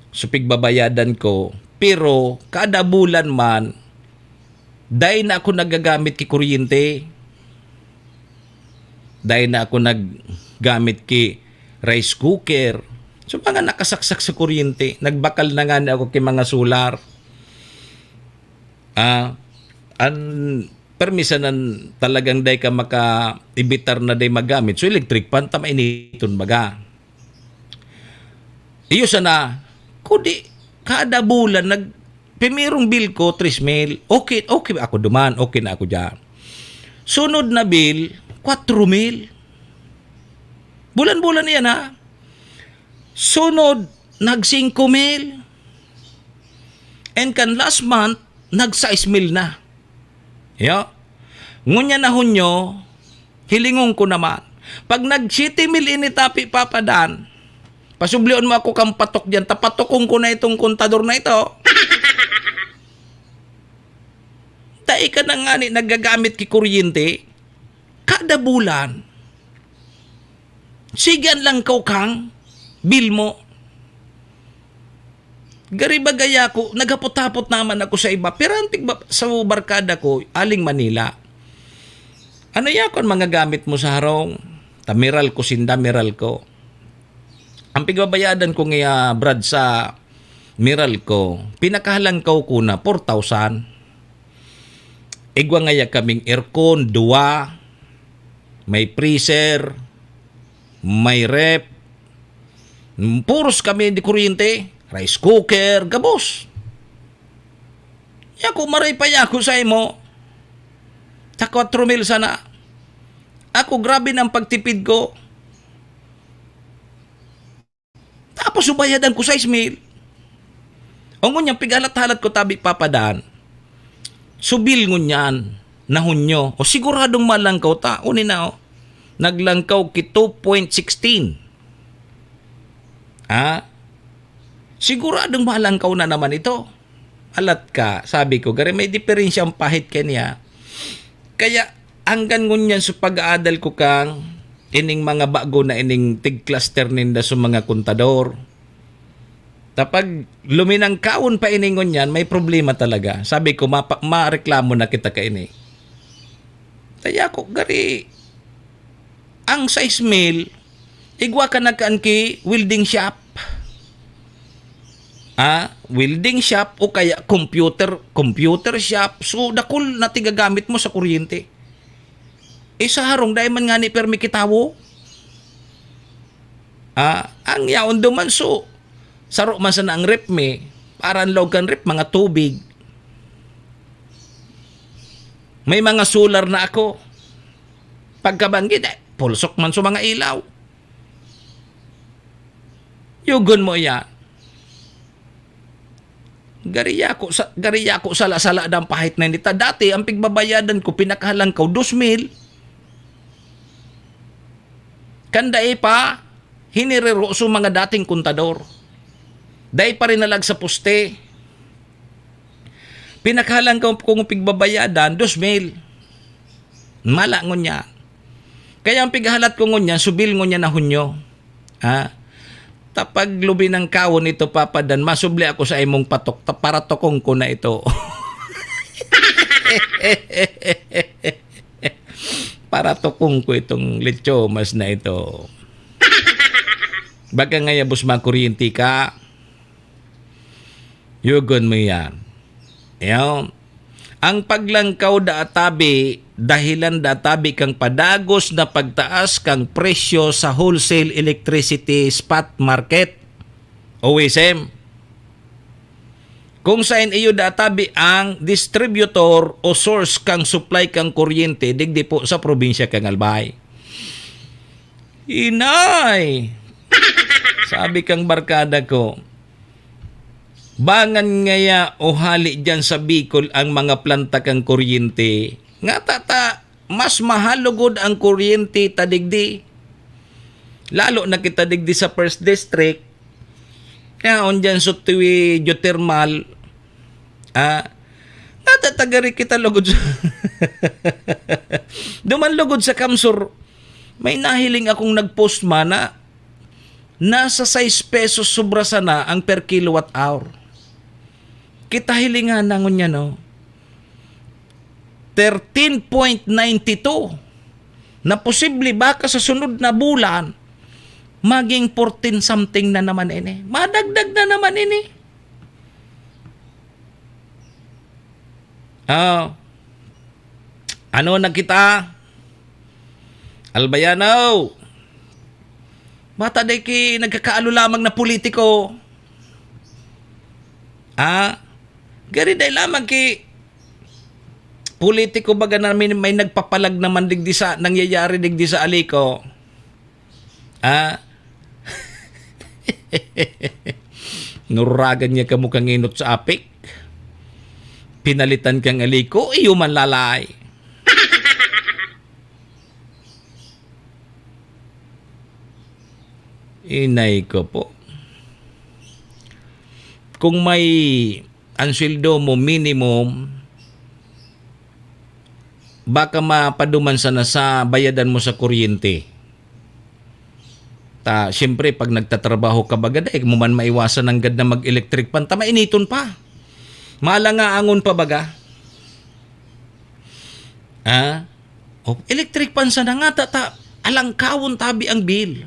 So, pigbabayadan ko. Pero, kada bulan man, dai na ako nagagamit ki kuryente. Dai na ako naggamit ki rice cooker. So, mga nakasaksak sa kuryente, nagbakal na ngani ako ki mga solar. Ah, an permisanan talagang dai ka maka-evitar na dai magamit. So, electric fan, ta mainiton baga. Iyo sana, kudi, kada bulan, nag-, primerong bill ko, tres mil. Okay, okay ako duman, okay na ako diyan. Sunod na bill, kwatro mil. Bulan-bulan iyan, ha? Sunod, nag-singko mil. And kan last month, nag-sais mil na. Yo. Ngunyan na Hunyo, hilingon ko naman. Pag nag-siyete mil ini tapi, Papa Dan, pasublion mo ako kang patok diyan, ta patokon ko na itong kontador na ito. Dai ka na ngani nagagamit ki kuryente, kada bulan. Sige, an langkaw kang bill mo. Gari bagay ako, naghapot-hapot naman ako sa iba. Pero an tigba-, sa barkada ko, aling Manila. Ano yakon mga gamit mo sa harong? Ta Meralco sinda, Meralco. Ang pigbabayadan ko nga, Brad, sa Meralco, pinakahalangkaw ko na four thousand. Igwa ngaya kaming aircon, duwa, may freezer, may ref. Puros kami di kuryente, rice cooker, gabos. Yaku, maray pa yaku sa imo. Ta kwatro mil sana. Ako, grabe na ang pagtipid ko. Tapos subayadan ko sais mil. O ngunyan, pighalat-halat ko tabi, Papa Dan. Subil ngunyan na Hunyo. O siguradong malangkaw ta. Uni na, o. Naglangkaw ki two point sixteen. Ha? Siguradong malangkaw na naman ito. Alat ka, sabi ko, gari may diferensya ang pahit kaniya. Kaya, hanggan ngunyan sa pag-aadal ko kang ining mga bago na ining tig-cluster ninda sa mga kontador. Tapag luminangkawon pa ini ngunyan, may problema talaga. Sabi ko, mapa-, mareklamo na kita kaini. Kaya ko, gari, ang sais mil, igwa ka na kan ki welding shop. Ah, welding shop o kaya computer, computer shop. So, dakul na tigagamit mo sa kuryente. Eh, sa harong, dai man ngani permi kitawo. Ah, ang yaon duman, so, saro man sana ang ref mi, para ang laog kan ref, mga tubig. May mga solar na ako. Pagkabanggi, eh, pulsok man sa mga ilaw. Yugon mo iyan. Gari ako sa, gari ako sala-sala dan pahit na nita. Dati, ang pigbabayadan ko, pinakahalangkaw, dos mil. Kan dai pa, hiniriro sa mga dating kontador. Dai pa rin nalag sa poste. Pinakahalangkaw kong pigbabayadan, dos mil. Mala ngunyan. Kaya ang pighahalat ko ngunyan, subil ngunyan na Hunyo. Ha? Tapag lubi ng kawon ito, Papa Dan, masubli ako sa imong patok, ta-, paratokong ko na ito. Paratokong ko itong lechomas na ito. Baka ngaya, boss, makuryente ka. Yugon mo yan. Yan. Ang paglangkaw da atabi, dahilan da atabi kang padagos na pagtaas kang presyo sa wholesale electricity spot market, O S M. Kung saen iyo da atabi ang distributor o source kang supply kang kuryente digdi po sa probinsya kang Albay. Inay! Sabi kang barkada ko, bangan ngaya o hali diyan sa Bicol ang mga planta kang kuryente. Nga tata, mas mahal lugod ang kuryente ta digdi. Lalo na kita digdi sa First District. Kaya on dyan sa tuwi geothermal, ah, natatagari kita lugod sa, duman lugod sa Kamsur, may nahiling akong nag-post man na nasa sais pesos sobra sana ang per kilowatt hour. Kita hilingan na ngunyan, no? Thirteen point nine two, na posible baka sa sunod na bulan, maging fourteen something na naman ini. Madagdag na naman ini. Ah, ano na kita? Albayano! Bata, dai ki nagkakaalo lamang na politiko. Ah, gari dai lamang ki politiko baga na may, may nagpapalag naman digdi sa nangyayari digdi sa Alico. Ah? Nuragan niya kamo kanginot sa apik. Pinalitan kang Alico, iyo man lalay. Inay ko po. Kung may ang sweldo mo minimum, baka mapaduman sana sa bayadan mo sa kuryente. Ta, siyempre, pag nagtatrabaho ka baga, dai mo man maiwasan nanggad na mag-electric fan. Ta, mainiton pa. Malangaangon pa baga. Ah? O, electric fan sana nga, ta, ta, alangkawon tabi ang bill.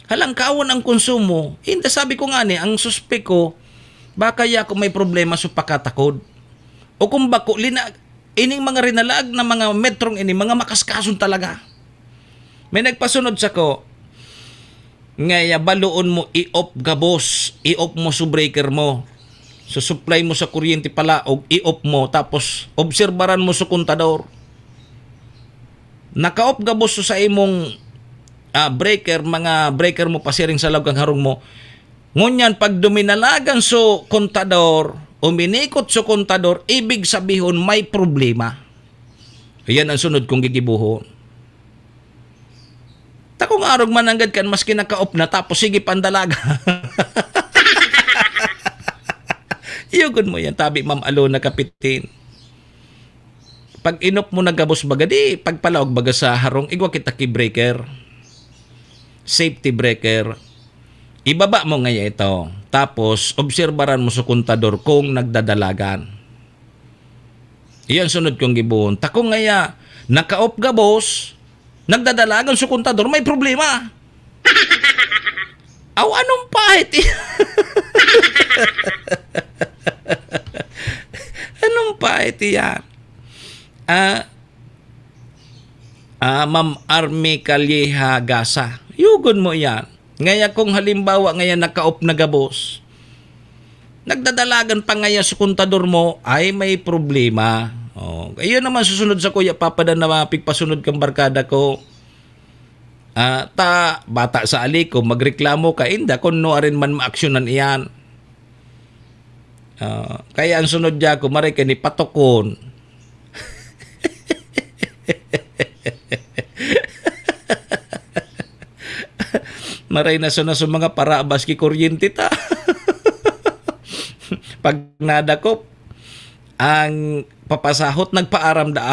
Halangkawon ang konsumo. Inda sabi ko nga ni, ang suspek ko, baka ya ako may problema sa pakatakod. O kung bako, lina-, ining mga rinalaag na mga metrong ini, mga makaskason talaga. May nagpasunod sa ko, ngaya baloon mo, i-off gabos, i-off mo sa breaker mo. So, supply mo sa kuryente pala, og i-off mo, tapos obserbaran mo sa kontador. Naka-off gabos sa imong, ah, breaker, mga breaker mo pasiring sa laog kan harong mo, Ngunyan, pag duminalagan so kontador, uminikot so kontador, ibig sabihon may problema. Iyan ang sunod kong gigibohon. Takong arog mananggad kan maski nakaop na tapos sige pandalaga. Yugon mo yan, tabi Ma'am Alona Kapitin. Pag inop mo na gabos baga, di pagpalaog baga sa harong, igwa kita ki breaker. Safety breaker. Ibaba mo ngaya ito. Tapos, obserbaran mo sa kontador kung nagdadalagan. Iyan sunod kong gibohon. Takong ngaya, nakaop gabos, nagdadalagan sa kontador, may problema. Aw, anong pahit iyan? Anong pahit iyan? Ah, ah, Ma'am Army Calleja Gasa. Yugon mo iyan. Ngaya kung halimbawa, ngaya nakaop na gabos, nagdadalagan pa ngaya sa kontador mo, ay may problema. Oh, iyon naman susunod sa kuya, papadan na mapigpasunod kang barkada ko. Ah, ta, bata sa ali ko, magreklamo ka, inda, kung no arin man maaksyonan iyan. Ah, kaya ang sunod diya ko, maray ka ni patokon. Maray na so, na so mga parabas ki kuryente ta. Pag nadakop, ang papasahot nagpaaram daa.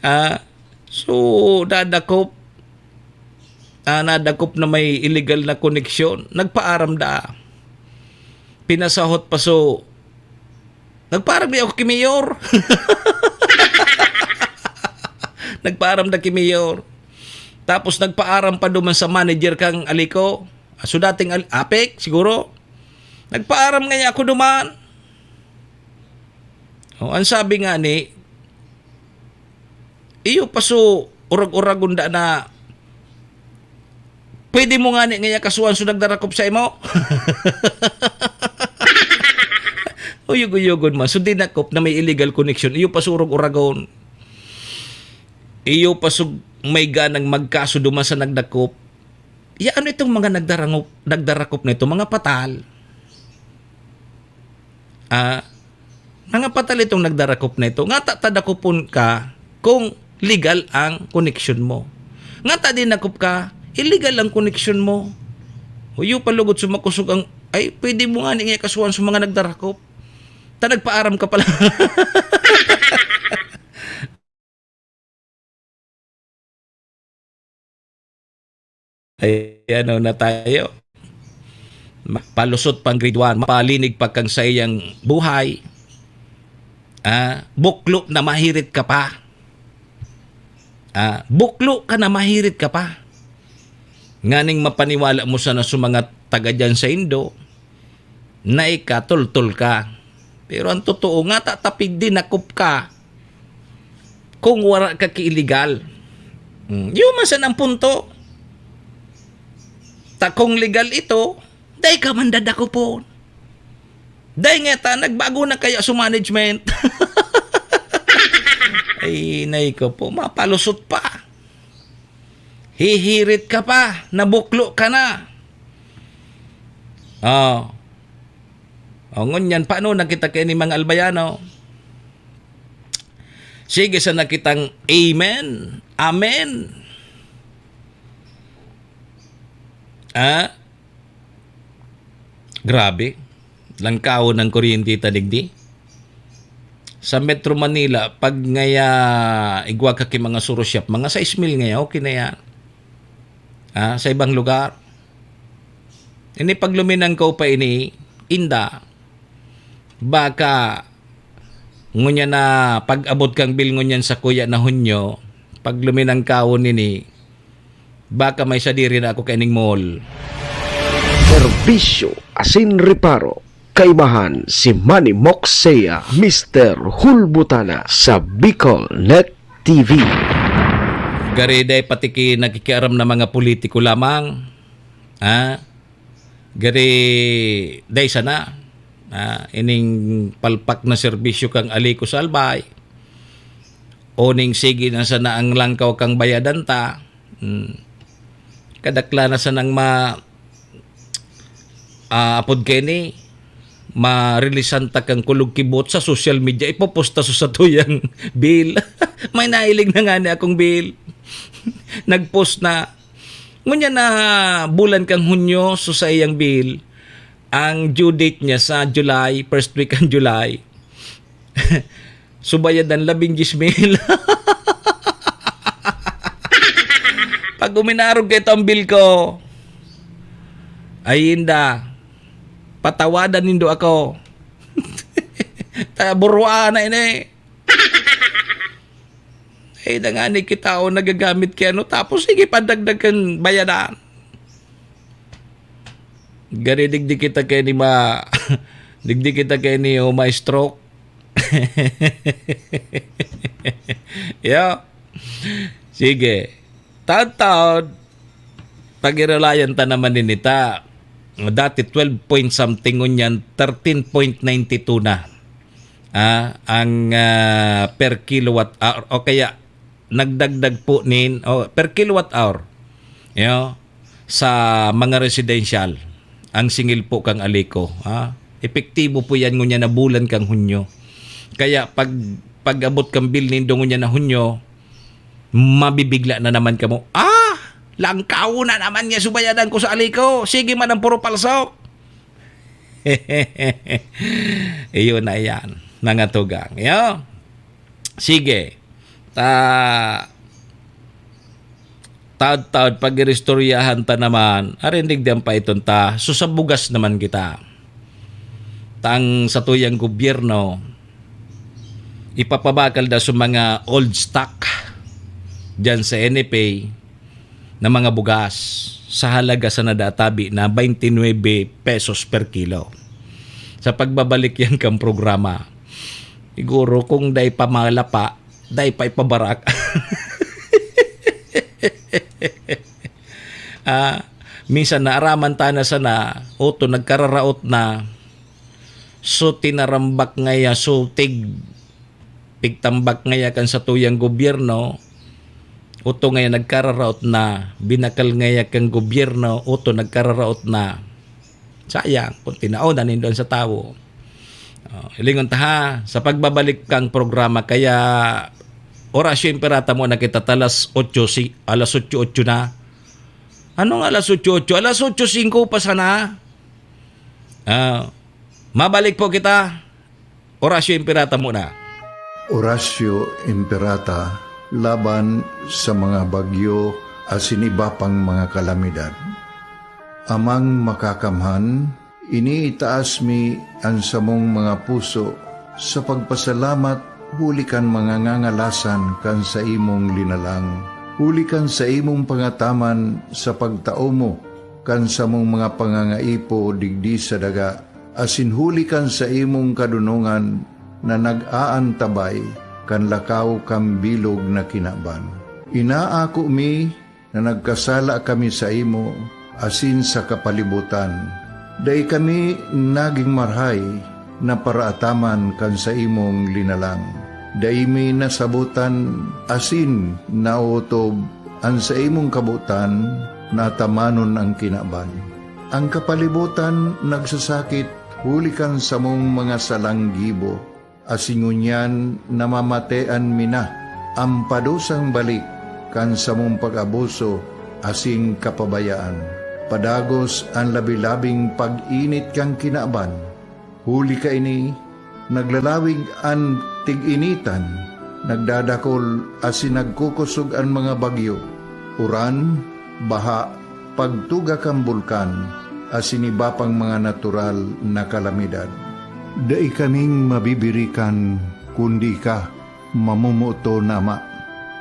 Ah, so, dadakop, ah, nadakop na may illegal na koneksyon. Nagpaaram daa. Pinasahot pa so, nagpaaram niya ako ki Mayor. Nagpaaram na ki Mayor. Tapos nagpaaram pa duman sa manager kang ali ko. Ah, so dating al-, apek, siguro. Nagpaaram ngaya ako duman. O, ang sabi nga ni, iyo pa so, urag-uragon da na, pwede mo ngani ngaya kasuhan so nagdarakop sa imo? Uyog-uyogon man. So, dinakop na may illegal connection. Iyo pa so urag-uragon. Iyo pa so may ganang magkaso duman sa nagdakop. Ya, ano itong mga nagdarangop-, nagdarakop na ito? Mga patal. Ah, mga patal itong nagdarakop na ito. Ngata ta dakopon ka kung legal ang koneksyon mo. Ngata dinakop ka, illegal ang koneksyon mo. O, iyo pa lugod sumakosog ang, ay, pwede mo ngani ngaya kasuhan sa mga nagdarakop. Ta nagpaaram ka pala. Ay, ano na tayo? Ma-, palusot pang grade one, mapalinig pa kang saiyang buhay. Ah, buklo na mahirit ka pa. Ah, buklo ka na mahirit ka pa. Nganing mapaniwala mo sana sa mga taga dyan sa Indo, na ikatultol ka. Pero ang totoo nga, tatapid din, nakop ka. Kung wala ka ki-illegal. Hmm, yun man sana ang punto. Ta kung legal ito, dai ka man dadakopon. Dai nga ta, nagbago na kaya sa management. Ay, nay ko po, mapalusot pa. Hihirit ka pa, nabuklo ka na. Oh. O, ngunyan, paano na kita kaini, mga Albayano? Sige sana kitang amen. Amen. Ah? Grabe. Langkawon ang kuryente ta digdi. Sa Metro Manila, pag ngaya igwa ka ki mga suro shop, mga sais mil ngaya, okay na yan. Ah, sa ibang lugar. Ini pag luminangkaw pa ini, inda. Baka, ngunyan na pag-abot kang bil ngunyan sa kuya na Hunyo, pag luminangkawon ini, baka may sadiri na ako kaining mall. Serbisyo asin reparo. Kaibahan si Manny Moxea, Mister Hulbutana sa Bicol Net T V. Gari dai pati ki nakikiaram na mga politiko lamang. Ha? Gari dai sana. Ah, ining palpak na serbisyo kang ali ko sa Albay. O ning sige na sana ang langkaw kang bayadan ta. Hmm. Kadakla na sanang ma-, ah, apod keni, marilisan ta kan kulog ki buot sa social media, ipoposta sa satuyang bill. May nahiling na ngani akong bill. Nag-post na. Ngunyan na bulan kang Hunyo, so sa iyang bill, ang due date niya sa July, first week ng July. Subayadan labing diyes mil. Pag uminarog kayo ang bill ko, ay inda, patawadan nindo ako. Ta-, burwaan na ini. Ay, dangani kita o nagagamit kay ano, tapos sige, padagdag kan bayadan. Gari digdi kita kay ni ma-, digdi kita kay ni o ma-stroke. Yo. Sige. Taon-taon, pag-iralayan ta naman ninita, dati twelve point something, ngunyan thirteen point ninety two na. Ah, ang, ah, per kilowatt hour, o kaya nagdagdag po nin, o, per kilowatt hour, yo, sa mga residential, ang singil po kang Alico, ha? Epektibo po yan ngunyan na bulan kang Hunyo. Kaya pag, pag-abot kang bill nindo ngunyan na Hunyo, mabibigla na naman kamo. Ah! Langkaw na naman niya subayadan ko sa Alico. Sige man ang puro palsok. Iyon na yan, mga tugang. Yo? Sige. Ta-, taod-taod, pag-iristoryahan ta naman, arindig diyan pa iton ta, so sa bugas naman kita. Tang sa tuyang gobyerno, ipapabakal da sa mga old stock diyan sa N F A na mga bugas sa halaga sa nadatabi na twenty-nine pesos per kilo. Sa pagbabalik yan kang programa, siguro kung dai pa malapa, dai pa ipabarak. Ah, minsan naaraman ta na sana, oto nagkararaot na, so tinarambak ngaya, so tig-, pigtambak ngaya kan satuyang gobyerno, oto ngaya nagkararaot na, binakal ngaya kan gobyerno, oto nagkararaot na. Sayang, kung tinaw na nindo sa tawo. Oh, hilingon ta ha, sa pagbabalik kang programa, kaya Orasyo Imperata mo na kita ta alas otso, si, alas otso, otso na. Anong alas otso, otso? Alas otso singko pa sana. Ah, mabalik po kita. Orasyo Imperata muna. Orasyo Imperata laban sa mga bagyo asin iba pang mga kalamidad. Amang Makakamhan, iniitaas mi an samong mga puso sa pagpasalamat huli kan mga ngangalasan kan saimong linalang, huli kan saimong pangataman sa pagtao mo kan samong mga pangangaipo digdi sa daga, asin huli kan saimong kadonongan na nag-aantabay kan lakaw kan bilog na kinaban. Inaako mi na nagkasala kami saimo asin sa kapalibotan. Dai kami nagin marahay na paraataman kan saimong linalang. Dai mi nasabotan asin naotob an saimong kabotan na atamanon an kinaban. An kapalibotan nagsasakit huli kan samong mga salang gibo, asin ngunyan namamatean mi na an padusang balik kan samong pag-abuso asin kapabayaan. Padagos an labi-labing pag-init kan kinaban. Huli kaini, naglalawig an tig-initan, nagdadakol asin nagkukosog an mga bagyo, uran, baha, pagtuga kan bulkan, asin iba pang mga natural na kalamidad. Dai kaming mabibirikan, kundi ika, mamomoton na Ama.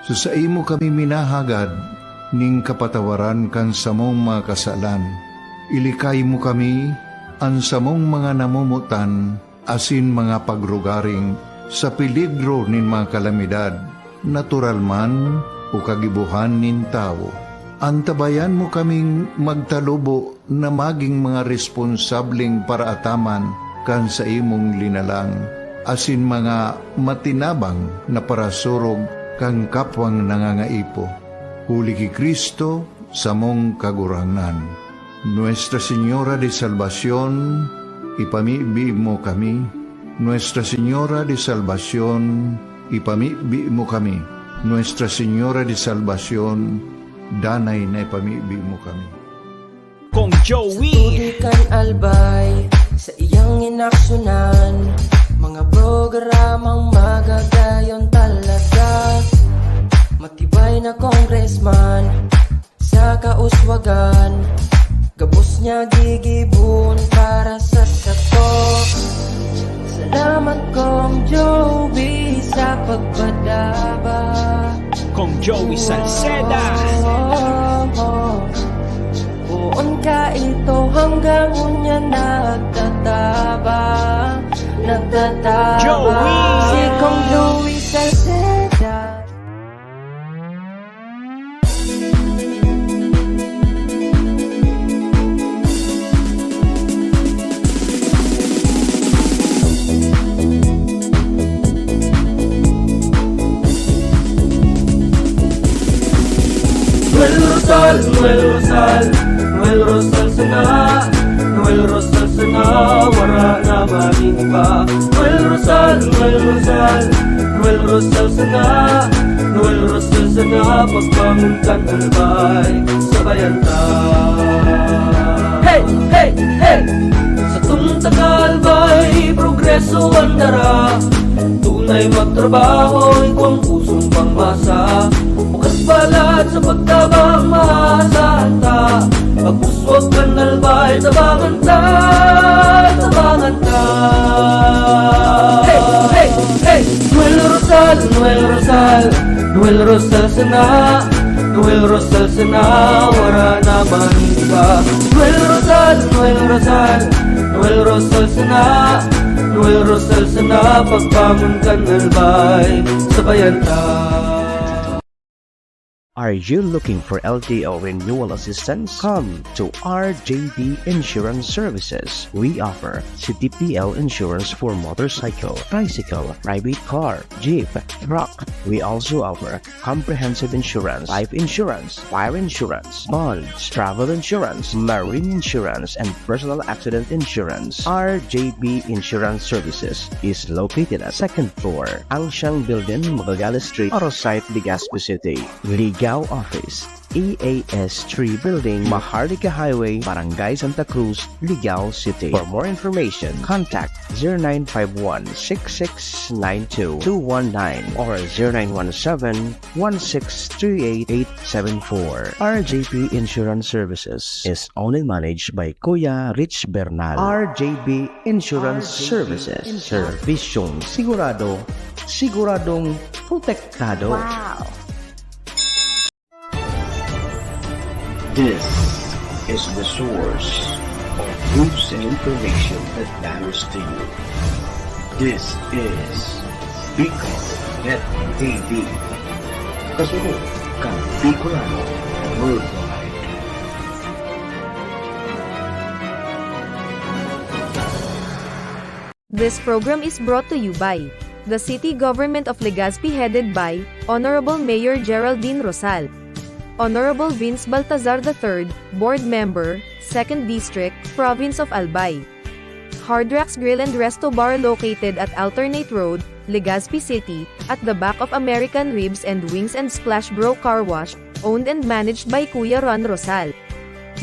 Sa saimo kami minahagad nin kapatawaran kan samong mga kasalan. Ilikay mo kami, an samong mga namomotan, asin mga pagrugaring sa peligro nin mga kalamidad, natural man o kagibohan nin tawo. Antabayan mo kaming magtalubo na magin mga responsableng paraataman kan saimong linalang, asin mga matinabang na parasurog kan kapwang nangangaipo. Huli ki Cristo, samong Kagurangnan. Nuestra Señora de Salvacion, ipamibi mo kami. Nuestra Señora de Salvacion, ipamibi mo kami. Nuestra Señora de Salvacion, danay na ipamibi mo kami. Kong Joey. Tubig kan Albay, sa iyang inaksyonan, mga programang magagayon talaga. Matibay na congressman, sa kauswagan, gabos niya gigibon para sa sato. Salamat, Kong Joey, sa pagpadaba. Kong Joey Salceda. Poon ka ito hanggang unya nagtataba, nagtataba. Joey! Si Kong Joey Salceda. Noel Rosal, Noel Rosal, Noel Rosal sana, Noel Rosal sana, wara na man iba. Noel Rosal, Noel Rosal, Noel Rosal sana, Noel Rosal sana, pagbangon kan Albay, sabayan ta. Hey, hey, hey! Satong taga-Albay, progreso an dara. Tunay magtrabaho, igwang pusong pangmasa. Bukas palad sa pagtabang, maasahan ta. Pag-uswag kan Albay, tabangan ta, tabangan ta. Hey, hey, hey! Noel Rosal, Noel Rosal, Noel Rosal sana, Noel Rosal sana, wara na man iba. Noel Rosal, Noel Rosal, Noel Rosal sana, Noel Rosal sana, pagbangon kan Albay, sabayan ta. Are you looking for L T O renewal assistance? Come to R J B Insurance Services. We offer C T P L insurance for motorcycle, tricycle, private car, jeep, truck. We also offer comprehensive insurance, life insurance, fire insurance, bonds, travel insurance, marine insurance, and personal accident insurance. R J B Insurance Services is located at second floor, Angsiang Building, Magallanes Street, Arosite, Legazpi City. Ligao Office, E A S three Building, Maharlika Highway, Barangay Santa Cruz, Ligao City. For more information, contact zero nine five one, six six nine two, two one nine or zero nine one seven, one six three eight, eight seven four. R J P Insurance Services is owned and managed by Kuya Rich Bernal. R J P Insurance Services. Serbisyong sigurado, siguradong protektado. Wow! This is the source of news and information that matters to you. This is Bicol Net T V. Kasunod kan Bicolano Worldwide. This program is brought to you by the City Government of Legazpi, headed by Honorable Mayor Geraldine Rosal. Honorable Vince Baltazar the third, Board Member, Second District, Province of Albay. Hard Rocks Grill and Resto Bar, located at Alternate Road, Legazpi City, at the back of American Ribs and Wings and Splash Bro Car Wash, owned and managed by Kuya Ron Rosal.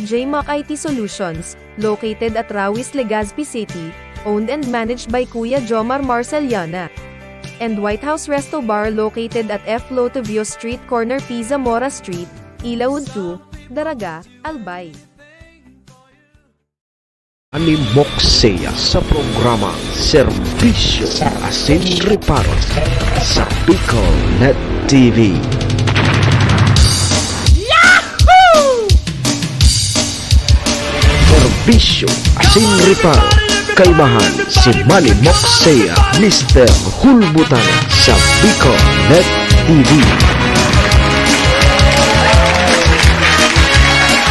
J Mac I T Solutions, located at Rawis, Legazpi City, owned and managed by Kuya Jomar Marceliana. And White House Resto Bar, located at F Lotovio Street, corner P Zamora Street, Ilaud two, Daraga, Albay. Manny Moksea sa programa Serbisyo Asin Reparo sa Bicol Net T V. Yahoo! Serbisyo Asin Reparo. Kaibahan si Manny Moksea, Mister Hulbutan sa Bicol Net T V.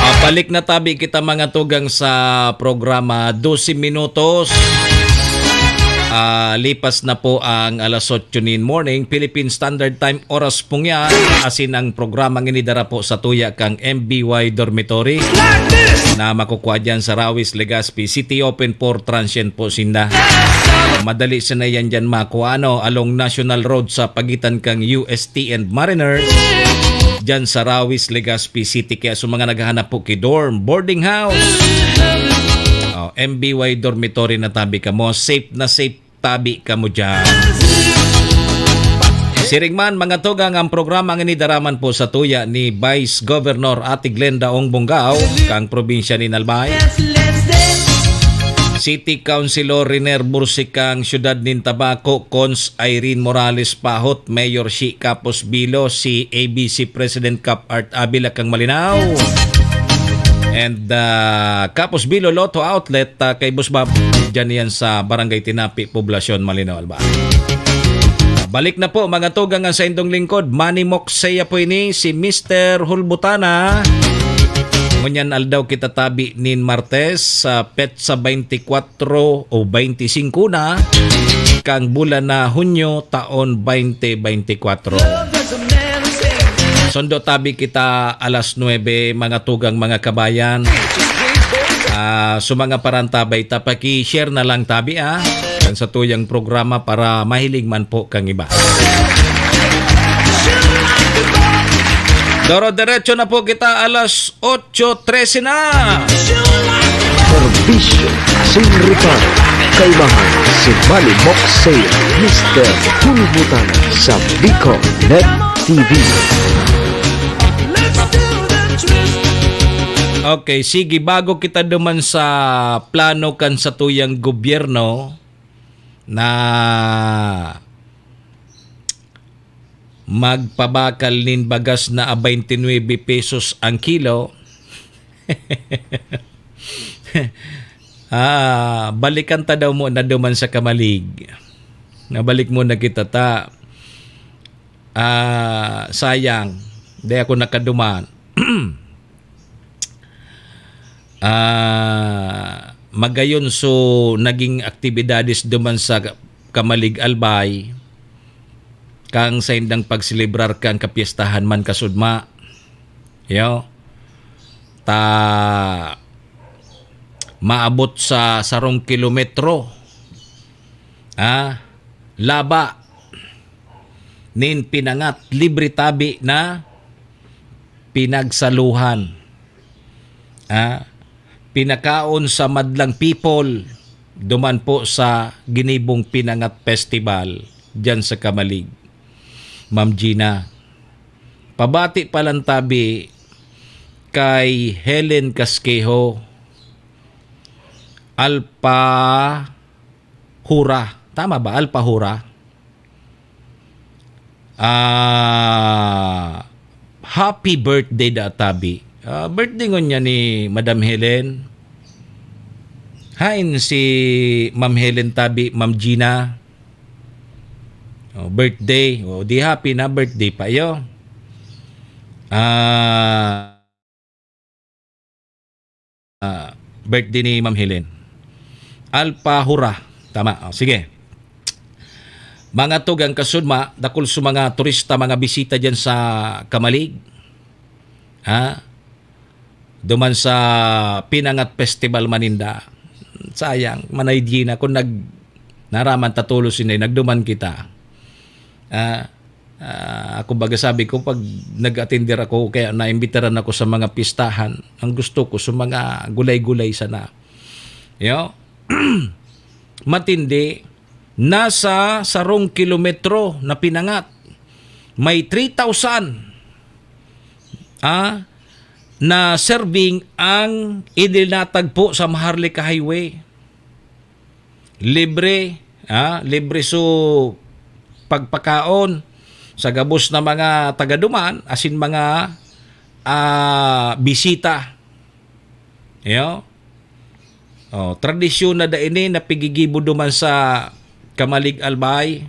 Ah, balik na tabi kita, mga tugang, sa programa. Dose minutos Ah, lipas na po ang alas otso nin morning, Philippine Standard Time, oras pong yan. Asin ang programa ngini dara po sa tuya kang M B Y Dormitory na makukuha dyan sa Rawis, Legazpi. City open for transient po sinda. Madali sana yan dyan makuha, ano, along National Road sa pagitan kang U S T and Mariners. Dyan sa Rawis, Legazpi City. Kaya sa mga naghahanap po ki dorm, boarding house, oh, M B Y Dormitory na tabi kamo. Safe na safe tabi kamo dyan. Siring man, mga tugang, ang programa ngini dara man po sa tuya ni Vice Governor Ate Glenda Ong Bongao, kang probinsya nin Albay. City Councilor Riner Bursi kang siyudad nin Tabaco, Cons Irene Morales Pahot, Mayor Shi Capos Bilo, si A B C President Cap Art Abila kang Malinao. And, ah, Capos Bilo Lotto Outlet, ah, kay Boss Bob, dyan yan sa Barangay Tinapi, Poblacion, Malinao, Albay. Balik na po, mga tugang, ang saindong lingkod, Manny Moksea po ini, si Mister Hulbutana. Ngunyan aldaw kita tabi nin Martes, sa petsa twenty-four o twenty-five na kang bulan na Hunyo, taon twenty twenty-four. Sundo tabi kita alas nuebe, mga tugang, mga kabayan. Ah, so mga parantabay ta, paki-share na lang tabi, ah. Kan sa tuyang programa para mahiling man po kang iba. Doro-derecho na po kita alas otso trese na. Serbisyo asin reparo. Kaimahan si Manny Moksea, Mister Hulbutana sa Bicol Net T V. Okay, sige, bago kita duman sa plano kan satuyang gobyerno na magpabakal nin bagas na a twenty-nine pesos ang kilo. Ah, balikan ta daw mo na duman sa Camalig. Nabalik mo na kita ta. Ah, sayang, di ako nakaduman. Ah, magayon so naging aktibidades duman sa Camalig, Albay, kang saindang pagselebrar kan kapyestahan man kasudma. Yo. Ta maabot sa sarong kilometro. Ah, laba nin pinangat, libre tabi na pinagsaluhan. Ah, pinakaon sa madlang people duman po sa ginibong Pinangat Festival diyan sa Camalig. Ma'am Gina, pabati pa lang tabi kay Helen Casquejo, Alpa Hura. Tama ba? Alpa Hura. Ah, happy birthday da tabi. Ah, birthday ngunyan ni Madam Helen. Hain si Ma'am Helen tabi, Ma'am Gina. Oh, birthday. Oh, di happy na birthday pa iyo. Ah, ah, birthday ni Ma'am Helen. Alpahura. Tama. Oh, sige. Mga tugang kasudma, dakul sa mga turista, mga bisita dyan sa Camalig. Ha? Duman sa Pinangat Festival maninda. Sayang, manay di na kung nag-, naraman ta tulos ini, nagduman kita. Ah, ah, ako baga sabi ko, pag nag-atender ako, kaya naimbitaran ako sa mga pistahan, ang gusto ko sa mga gulay-gulay sana. Yo? Matindi, nasa sarong kilometro na Pinangat, may three thousand, ah, na serving ang ilinatag po sa Maharlika Highway. Libre, ah, libre so pagpakaon sa gabos na mga tagaduman, asin mga, ah, bisita. Yo? Oh, tradisyon na da ini na pigigibo duman sa Camalig, Albay.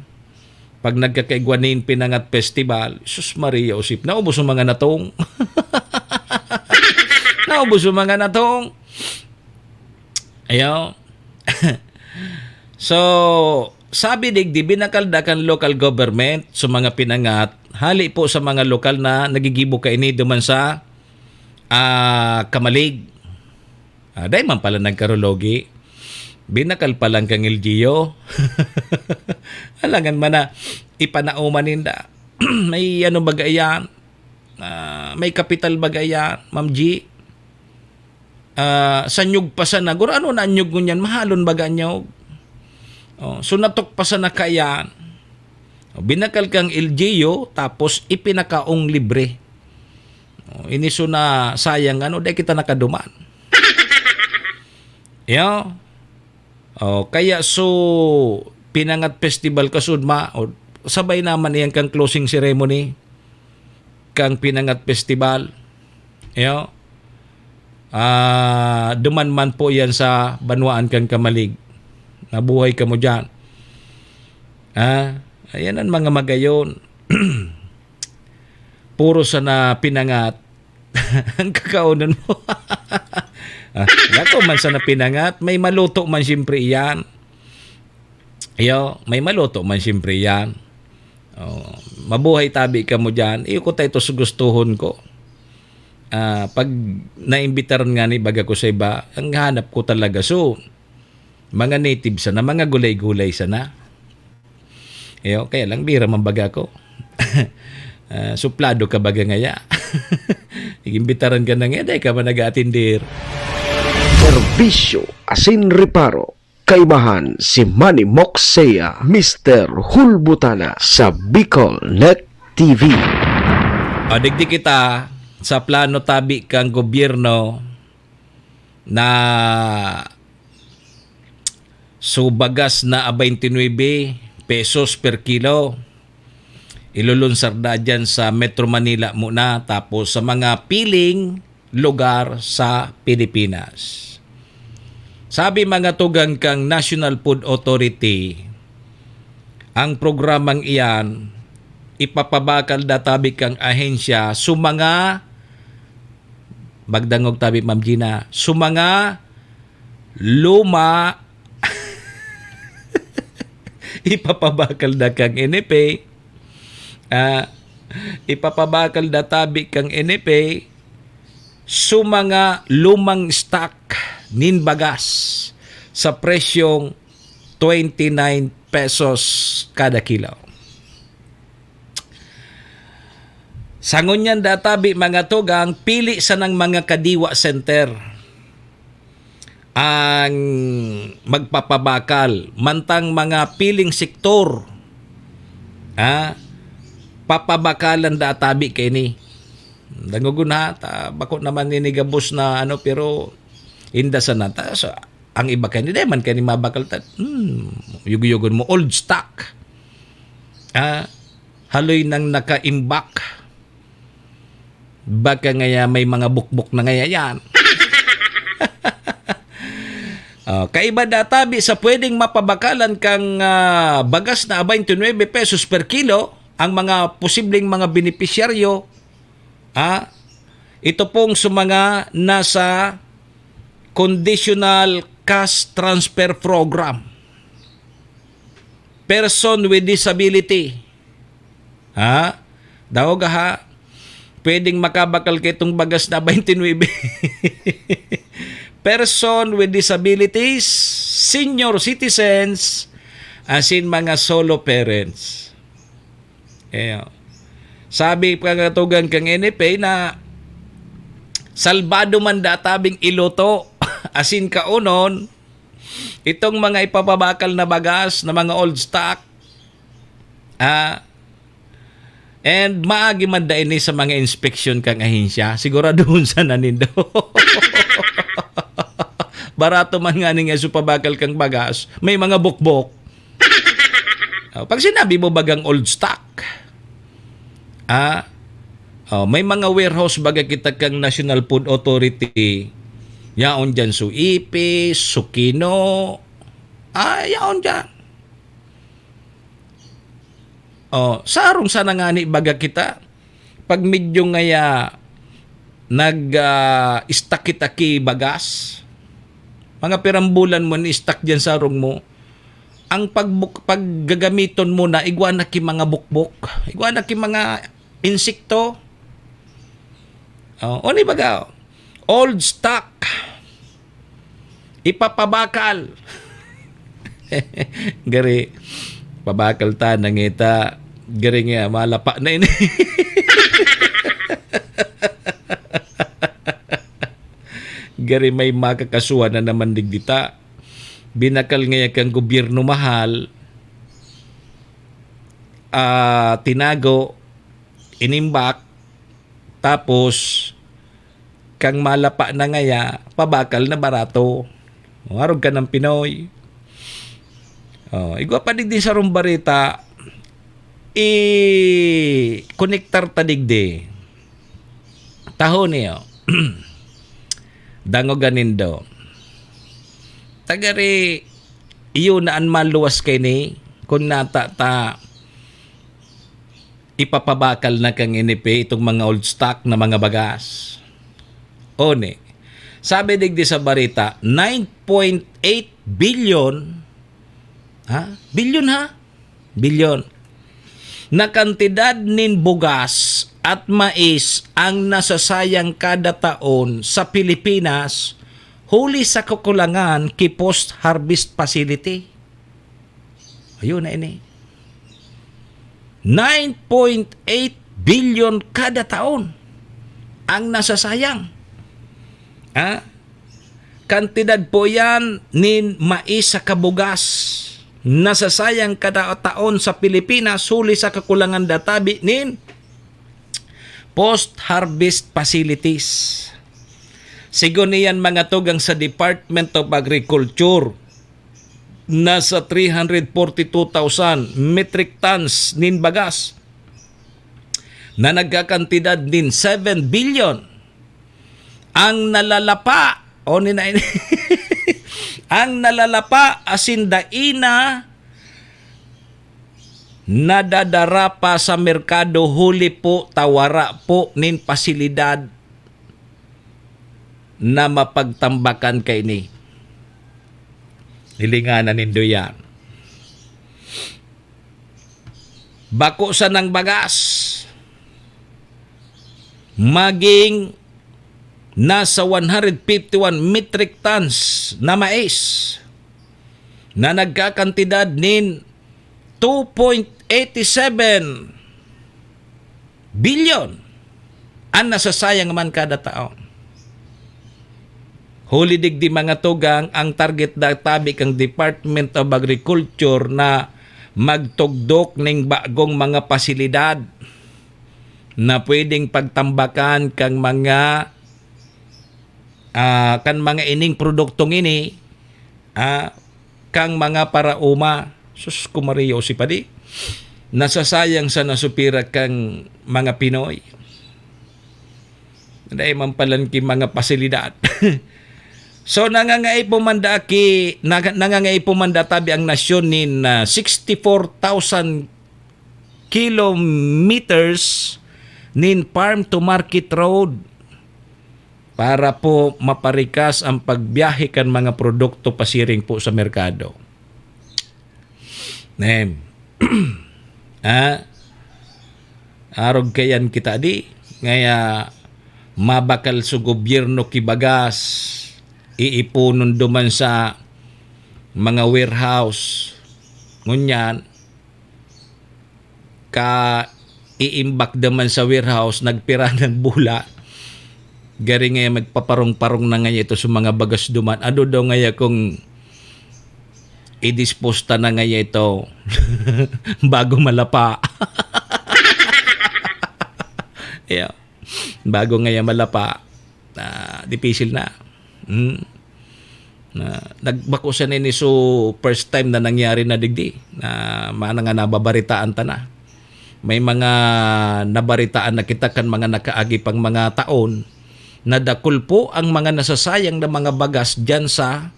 Pag nagkakaigwa nin Pinangat Festival, sus Maria, Josep, naubos ang mga natong. Naubos ang mga natong. Ayo. So, sabi digdi, binakalda kan local government sa mga pinangat, hali po sa mga lokal na nagigibo kaini duman sa, ah, Kamalig. Ah, dai man pala nagkarulogi. Binakal pa lang kang L G U. Alangan man na ipanauman ninda. May ano baga iyan? Ah, may kapital baga iyan, Ma'am G? Ah, sa nyug pa sana. Gurano na an nyug ngunyan? Mahalon baga an nyug? Oh, so natok pa sana kaiyan. Oh, binakal kang L G U, tapos ipinakaong libre. Oh, ini so na sayang, ano, dai kita nakaduman. Yo. Oh, kaya so, Pinangat Festival kasud ma, oh, sabay naman iyan kang closing ceremony kang Pinangat Festival. Yo. Ah, duman man po iyan sa banwaan kang Kamalig. Nabuhay kamo diyan. Ah, ayan ang mga magayon. Puro sana pinangat ang kakaonan mo. Ah, gato man sana pinangat, may maluto man siyempre iyan. Iyo, may maluto man siyempre iyan. Oh, mabuhay tabi kamo diyan. Iyo ko tayo to sa gustuhon ko. Ah, pag naimbitaran nga ni baga ko sa iba, ang hanap ko talaga. So, mga native sana, mga gulay-gulay sana. Iyo, kaya lang, bira man baga ko. Ah, suplado ka baga ngaya. Igimbitaran ka na nga, dai ka man nag-aatindir. Serbisyo asin reparo. Kaibahan si Manny Moksea, Mister Hulbutana sa Bicol Net T V. O, digdi kita sa plano tabi kang gobyerno na so bagas na a twenty-nine pesos per kilo. Ilulunsar na dyan sa Metro Manila muna, tapos sa mga piling lugar sa Pilipinas. Sabi mga tugang kang National Food Authority, ang programang iyan ipapabakal na tabi kang ahensya sa mga, magdangog tabi, Ma'am Gina, sa mga luma, ipapabakal na kang N F A, ah, ipapabakal na tabi kang N F A sa mga lumang stock nin bagas sa presyong twenty-nine pesos kada kilo. Sa ngunyan databi, mga tugang, pili sanang mga kadiwa center ang magpapabakal, mantang mga piling sektor, ha, papabakalan databi kaini. Dangogon ha, ta, bako naman ini gabos na ano, pero inda sana ta, so, ang iba kaini, di man kaini mabakal ta, hmm, yugo-yugon mo, old stock. Ah, haloy nang nakaimbak. Baka ngaya may mga bukbok na ngaya yan. Oh, kaiba databi sa pwedeng mapabakalan kang, ah, bagas na a twenty-nine pesos per kilo, ang mga posibleng mga benepisyaryo, ah, ito pong sa mga nasa Conditional Cash Transfer Program. Person with disability. Ha? Daog ha? Pwedeng makabakal kaitong bagas na twenty-nine. Person with disabilities, senior citizens, asin mga solo parents. Eh, sabi pa nga tugang kang N F A na salbado man databing iluto, asin kaunon, itong mga ipapabakal na bagas na mga old stock, ah, and maagi man da ini sa mga inspeksyon kang ahensya, siguraduhon sana nindo. Barato man nga ning iso pabakal kang bagas, may mga bukbok. Oh, pag sinabi mo bagang old stock, ah, oh, may mga warehouse baga kita kang National Food Authority. Yaon dyan so Ipis, Sukino. Ah, yaon dyan. Oh, sarong sana ngani baga kita. Pag medyo ngaya nag, ah, stock kita ki bagas, mga pirang bulan mo ni-stock dyan sarong mo, ang pagbuk-, paggagamiton mo na igwa na ki mga bukbok, igwa na ki mga insekto. Oh, o ni baga, old stock. Ipapabakal. Gari, pabakal ta, nangita. Gari nga, malapa na ini. Gari may makakasuhan na naman digdita. Binakal ngaya kan gobyerno mahal, ah, tinago, inimbak, tapos kang malapa na ngaya, pabakal na barato. O, arog ka ng Pinoy. Oh, igwa pa digdi sa rumbarita, i-konektar ta digdi. Taho niyo. Dangoga nindo. Tagari, iyo na an maluwas kaini, kun nata ta ipapabakal na kan N F A itong mga old stock na mga bagas. Oni, sabi digdi sa barita, nine point eight billion, ha? Bilyon, ha? Bilyon. Na kantidad nin bugas at mais ang nasasayang kada taon sa Pilipinas huli sa kakulangan ki post-harvest facility. Ayun na ini. Nine point eight bilyon kada taon ang nasasayang. Ha? Kantidad po yan nin mais saka bugas. Nasasayang kada taon sa Pilipinas huli sa kakulangan databi nin post-harvest facilities. Sigon niyan mga tugang sa Department of Agriculture, nasa three hundred forty-two thousand metric tons nin bagas na nagkakantidad nin seven bilyon ang nalalapa o nina-, ang nalalapa asin dai na nadadara pa sa merkado huli po ta wara po nin pasilidad na mapagtambakan kaini. Hilinganan nindo yan. Bako sanang bagas, maging nasa one hundred fifty-one metric tons na mais na nagkakantidad nin two point eight seven bilyon an nasasayang man kada taon. Huli digdi mga tugang, ang target na tabi kang Department of Agriculture na magtugdok ning bagong mga pasilidad na pwedeng pagtambakan kang mga, ah, kan mga ining produktong ini, ah, kang mga paraoma. Sus ko Maria, o si padi. Nasasayang sa nasupira kang mga Pinoy. Dai man palan ki mga pasilidad. So, nangangaipo man da ki, nanga-, nangangaipo man da tabi ang nasyon nin, ah, sixty-four thousand kilometers nin farm to market road para po maparikas ang pagbiyahe kan mga produkto pasiring po sa merkado. Nem. Ah, arog kayan kita di. Ngaya mabakal sa gobyerno ki bagas, iiponon duman sa mga warehouse. Ngunyan, ka iimbak duman sa warehouse, nagpira ng bula. Gari ngaya magpaparong-parong na ngaya ito sa mga bagas duman. Ano daw ngaya kung i-dispose ta na ngaya ito bago malapa? Yeah. Bago ngaya malapa, ah, dipisil na. Hmm. Na, nagbako siya nini, so first time na nangyari na digdi, na mana nga nababaritaan ta na. May mga nabaritaan na kita kan mga nakaagi pang mga taon, na dakul po ang mga nasasayang na mga bagas diyan sa,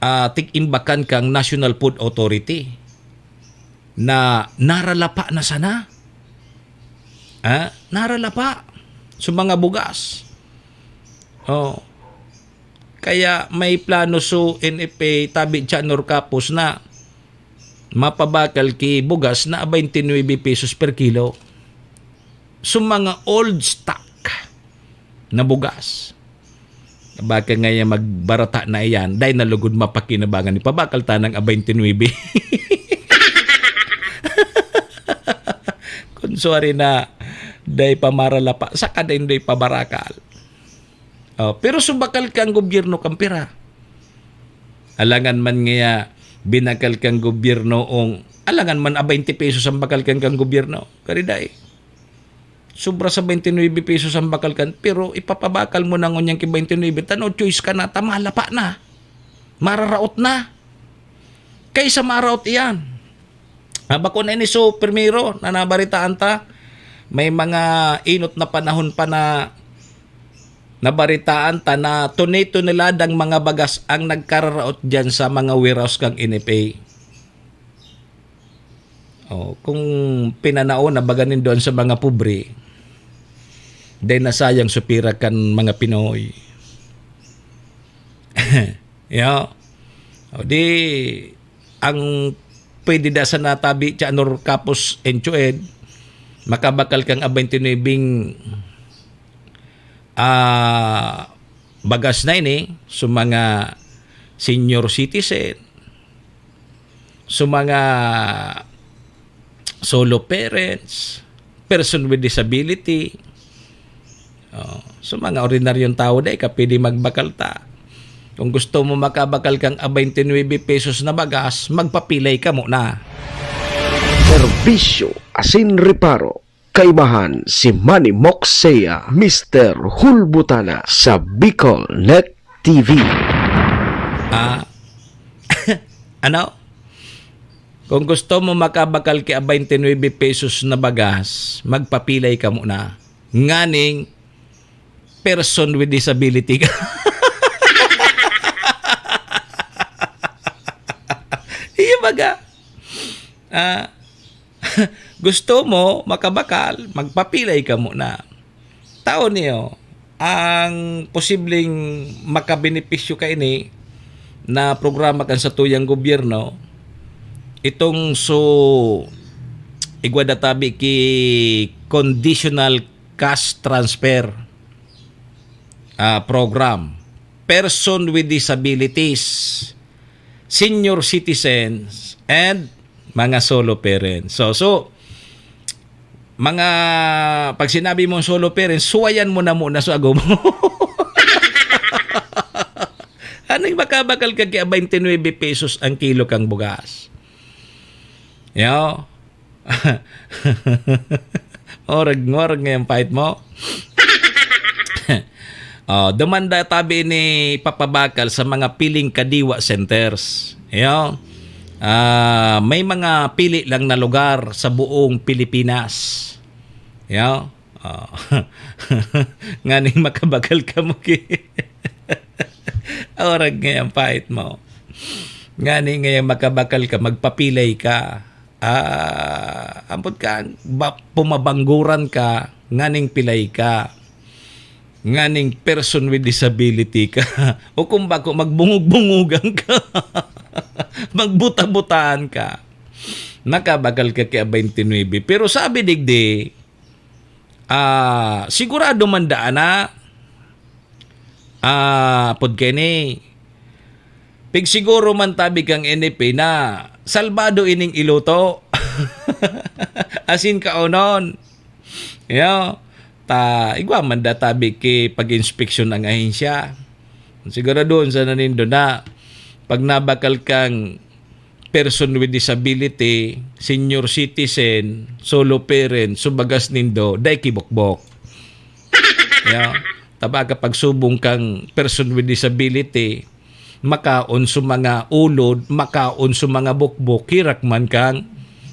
ah, tig-imbakan kang National Food Authority, na naralapa na sana. Ah, naralapa sa mga bugas. Oh. Kaya may plano so N F A tabi siya Norcapos na mapabakal ki bugas na twenty-nine pesos per kilo. So, mga old stock na bugas. Baka ngaya magbarata na iyan, dahil nalugod mapakinabangan ni pabakal tanang a twenty-nine. Kunsuari na, dahil pamaralapa, saka dahil dahil pabarakal. Oh, pero subakal kang gobyerno kang pira. Alangan man ngaya, binakal kang gobyerno ong, alangan man a twenty pesos ang bakal kang, kang gobyerno. Kariday. Sobra sa twenty-nine pesos ang bakal kan, pero ipapabakal mo na ngunyan ki twenty-nine, tano choice ka na, ta malapa na. Mararaot na. Kaysa maraot iyan. Ah, bako na ini, so, primero na nabaritaan ta, may mga inot na panahon pa na nabaritaan ta na tuni-tuniladang mga bagas ang nagkararaot diyan sa mga warehouse kang N F A. Oh, kung pinanao na baga nindo an sa mga pobre, dai nasayang supira kan mga Pinoy. Ya. O di, ang pwede da sa natabi, Tiyanor Kapos Enchued, makabakal kang a twenty-nine, ah, bagas na ini, sa mga senior citizen, sa mga solo parents, person with disability, oh, sa mga ordinaryong tao, dai ka pwede magbakal ta. Kung gusto mo makabakal kang a twenty-nine pesos na bagas, magpapilay ka muna. Serbisyo asin reparo, kaibahan si Manny Moxea, Mister Hulbutana sa Bicol Net T V. Ah, ano? Kung gusto mo makabakal ki a twenty-nine pesos na bagas, magpapilay ka muna. Nganing person with disability ka. Iyo baga. Ah, gusto mo makabakal, magpapilay ka muna. Tao niyo, ang posibleng makabenepisyo kaini na programa kan satuyang gobyerno, itong so, igwa da tabi ki conditional cash transfer, ah, program. Person with disabilities, senior citizens, and mga solo parents. So, so, mga, pag sinabi mong solo parents, suwayan mo na muna sa ago mo. Anong makabakal ka kaya twenty-nine pesos ang kilo kang bugas? Yo. Orag, orag ngayang pait mo. Oh, dumanda tabi ni papabakal sa mga piling kadiwa centers. Yo. Ah, may mga pili lang na lugar sa buong Pilipinas. Yo. Oh. Nganing makabakal ka mo ki. Orag ngayang pait mo. Ngani ngayang makabakal ka, magpapilay ka. Ah, ampot ka, ba, pumabangguran ka, nganing pilay ka. Nganing person with disability ka. O kung bako, magbungog-bungugan ka. Magbuta-butaan ka. Nakabakal ka kaya twenty-nine. Pero sabi digdi, ah, sigurado man daan na, ah, pod kini, pigsiguro man tabi kang N F A na salbado ining iluto. Asin kaonon. Yo, ta, igwa man da tabi ki pag-inspeksyon ang ahensya. Siguradoon sa nanindo na pag nabakal kang person with disability, senior citizen, solo parent, subagas nindo, dai kibokbok. Yo, tabaga pagsubong kang person with disability, makaon sa mga ulod, makaon sa mga bukbok, hirak man kang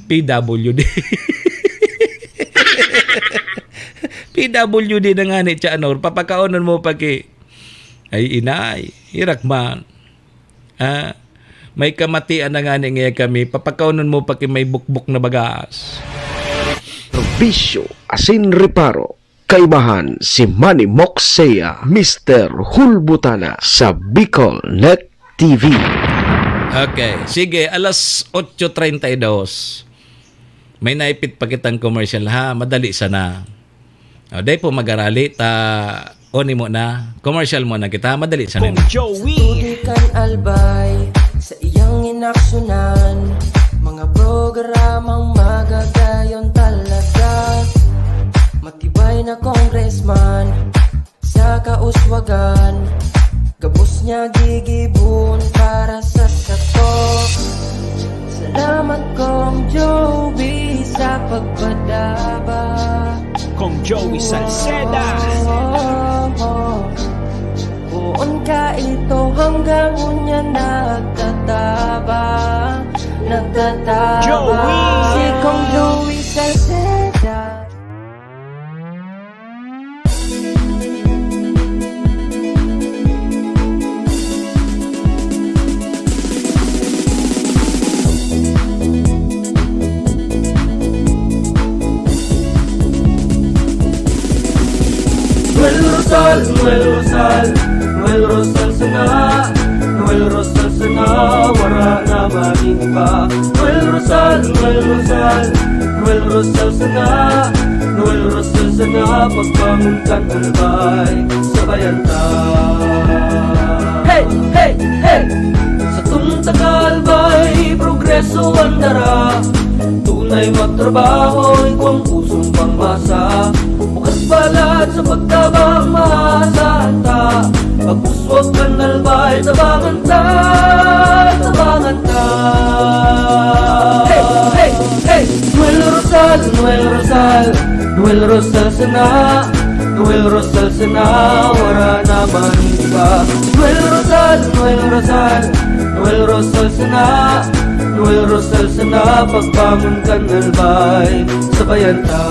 P W D. P W D na nga ni Chanor, papakaonon mo pa ki. Ay, inay, hirak man. Ah, may kamatian na nga ni ngaya kami, papakaonon mo pa ki may bukbok na bagas. Bisyo asin reparo. Kaibahan si Manny Moxea, Mister Hulbutana sa Bicol Net T V. Okay. Sige, alas otso treinta y dos. May naipit pa kitang commercial, ha? Madali sana. O, dai po magarali, ta oni mo na. Commercial mo na kita, madali sana. Kong Joey. Tutukan Albay sa iyang inaksyonan. Mga programang magagayon talaga. Matibay na congressman sa kauswagan. Gabos niya gigibon para sa sato. Salamat, Kong Joey, sa pagpadaba. Kong Joey Salceda. Poon ka ito hanggang unya nagtatabang, nagtatabang. Joey! Si Kong Joey Salceda. Noel Rosal, Noel Rosal, Noel Rosal sana, Noel Rosal sana, wara na magin pa. Noel Rosal, Noel Rosal, Noel Rosal sana, Noel Rosal sana, pagbangon kan Albay, sabayan ta. Hey, hey, hey! Sa tungtag Albay, progreso ang dara. Tunay magtrabaho, igwang pusong pangmasa. Bukas balat sa pagtabang, maasahan ta. Pag-uswag kan Albay, tabangan ta, tabangan ta. Hey, hey, hey! Noel Rosal, Noel Rosal, Noel Rosal sana, Noel Rosal sana, wara na man iba. Noel Rosal, Noel Rosal, Noel Rosal sana, Noel Rosal sana, pagbangon kan Albay, sabayan ta.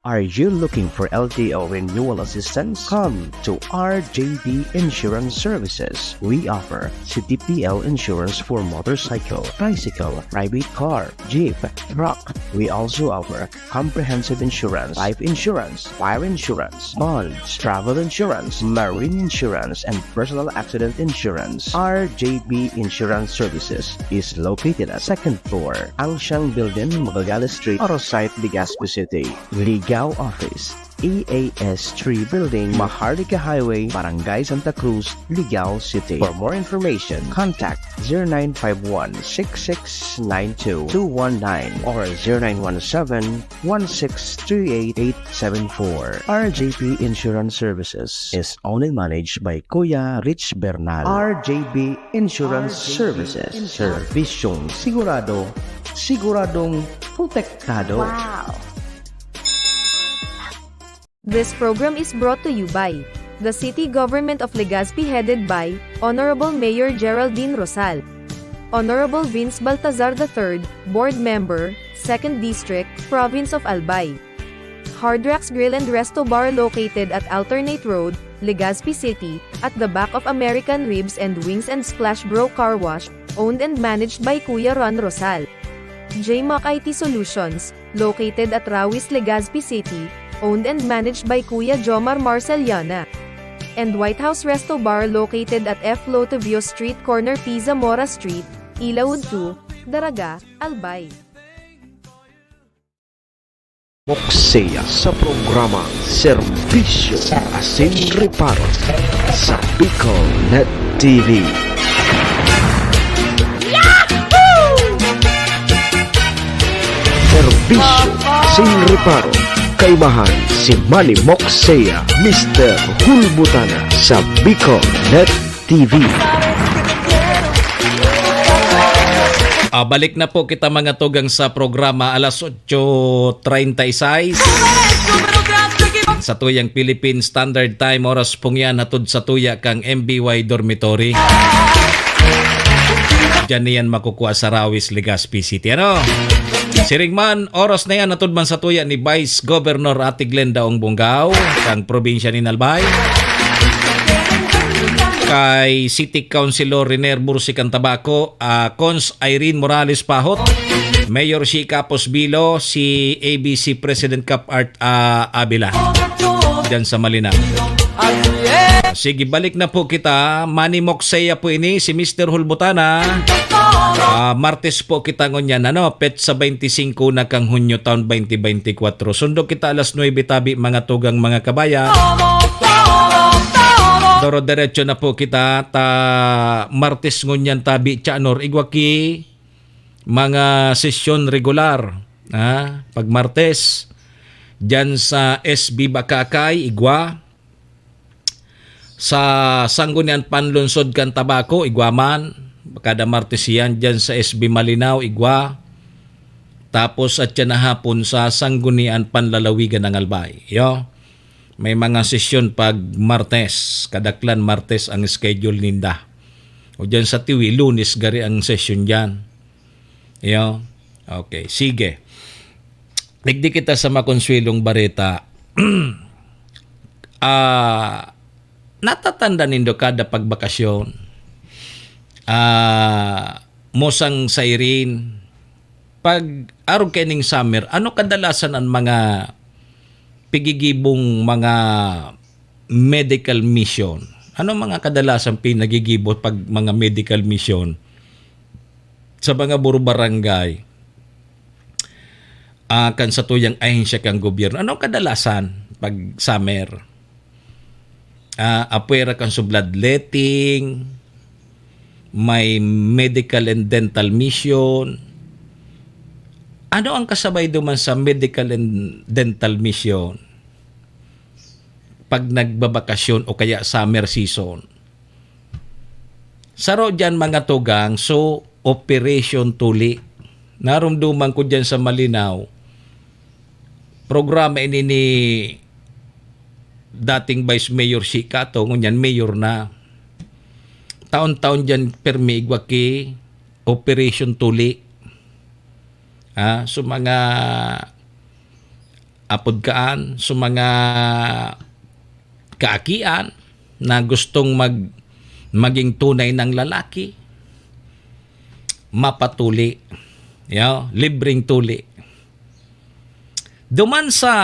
Are you looking for L T O renewal assistance? Come to R J B Insurance Services. We offer C T P L insurance for motorcycle, tricycle, private car, jeep, truck. We also offer comprehensive insurance, life insurance, fire insurance, bonds, travel insurance, marine insurance, and personal accident insurance. R J B Insurance Services is located at second floor, Angshang Building, Magallanes Street, Orosite, Legazpi City. Ligao Office, E A S three Building, Maharlika Highway, Barangay Santa Cruz, Ligao City. For more information, contact zero nine five one six six nine two two one nine or zero nine one seven one six three eight eight seven four. R J P Insurance Services is owned and managed by Kuya Rich Bernal. R J B Insurance Services. Servisyong sigurado, siguradong protektado. Wow! This program is brought to you by the City Government of Legazpi, headed by Honorable Mayor Geraldine Rosal, Honorable Vince Baltazar the third, Board Member, Second District, Province of Albay. Hard Rocks Grill and Resto Bar, located at Alternate Road, Legazpi City, at the back of American Ribs and Wings and Splash Bro Car Wash, owned and managed by Kuya Ron Rosal. J Mac I T Solutions, located at Rawis, Legazpi City, owned and managed by Kuya Jomar Marceliana. And White House Resto Bar, located at F Lotovio Street, corner P Zamora Street, Ilaud two, Daraga, Albay. Moksea sa programa Serbisyo Asin Reparo sa Bicol Net T V. Serbisyo Asin Reparo, kaibahan si Manny Moksea, Mister Hulbutana sa Bicol Net T V. Ah, balik na po kita, mga tugang, sa programa, alas otso treinta y seis. Sa tuyang Philippine Standard Time, oras pong yan, hatod sa tuya kang M B Y Dormitory. Diyan niyan makukuha sa Rawis, Legazpi City. Ano? Siring man, oras na yan, hatod man sa tuya ni Vice Governor Ate Glenda Ong Bongao, kang probinsya ni Albay. Kay City Councilor Riner Bursi kan Tabaco, ah, Cons Irene Morales Pahot, Mayor Chica Posbilo, si A B C President Cap Art, ah, Avila, dyan sa Malinaw. Sige, balik na po kita. Manny Moksea po ini, si Mister Hulbutana. Ah, Martes po kita ngunyan, ano, petsa twenty-five na kang Hunyo, taon twenty twenty-four. Sundo kita alas nuebe tabi, mga tugang, mga kabayan. Doro-derecho na po kita ta Martes ngunyan tabi, Chanor, igwa ki mga sesyon regular, ha? Pag Martes, dyan sa S B Bacacay, igwa. Sa Sanggunian Panlungsod kan Tabaco, igwa man. Kada Martes iyan, dyan sa S B Malinao, igwa. Tapos, at yan na hapon sa Sanggunian Panlalawigan ng Albay. Yo, may mga sesyon pag Martes. Kadaklan Martes ang schedule ninda. O dyan sa Tiwi, Lunes gari ang sesyon dyan. Yo? Okay, sige. Digdi kita sa makonsuelong bareta. Ah, natatanda nindo kada pagbakasyon, ah, musang siren, pag arog kaining summer, ano kadalasan ang mga pigigibong mga medical mission? Ano mga kadalasan pinagigibo pag mga medical mission sa mga buro-barangay, ah, kan satuyang ahensya kan gobyerno? Ano kadalasan pag summer? Ah, apwera kan sa bloodletting, may medical and dental mission. Ano ang kasabay duman sa medical and dental mission pag nagbabakasyon o kaya summer season? Saro diyan, mga tugang, so Operation Tuli. Narumduman ko diyan sa Malinao, programa ini ni dating Vice Mayor Shi Kato, ngunyan mayor na. Taon-taon diyan permi igwa ki Operation Tuli. Ah, so mga apod kaan, so mga kaakian na gustong mag-, maging tunay nang lalaki, mapatuli. Yo, libreng tuli. Duman sa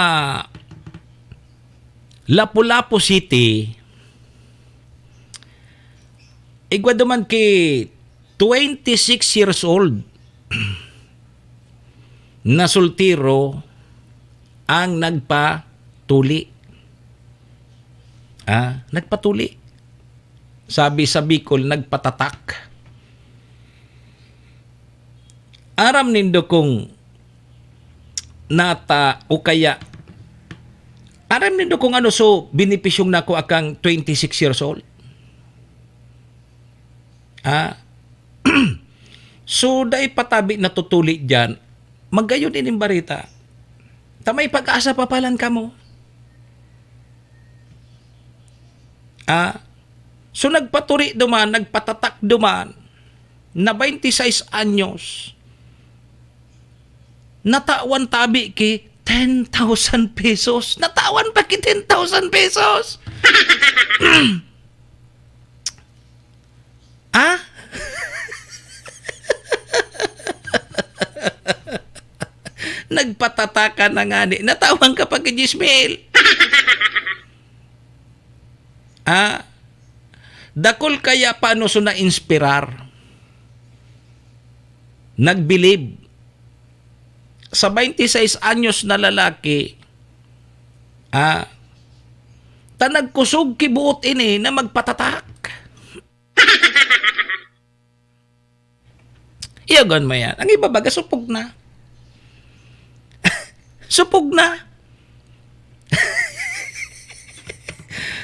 Lapu-Lapu City, igwa duman ki twenty-six years old na soltero ang nagpatuli. Ah, nagpatuli. Sabi sa Bicol, nagpatatak. Aram nindo kung nata o kaya, aram nindo kung ano so benepisyong nako akang twenty-six years old? Ah, so, dai pa tabi natutuli diyan, magayon ining bareta. Ta may pag-asa pa palan kamo. Ah, so, nagpaturi duman, nagpatatak duman, na twenty-six anyos, natawan tabi ki ten thousand pesos. Natawan pa ki ten thousand pesos. Ah? Nagpatatakan na ngani. Natawan ka pa ki diyes mil. Ah? Dakul kaya paano so na-inspirar, nagbilib sa twenty-six anyos na lalaki, ah, ta nagkusog ki buot ini na magpatatak. Iyagon mo yan. Ang iba baga, supog na. Supog na.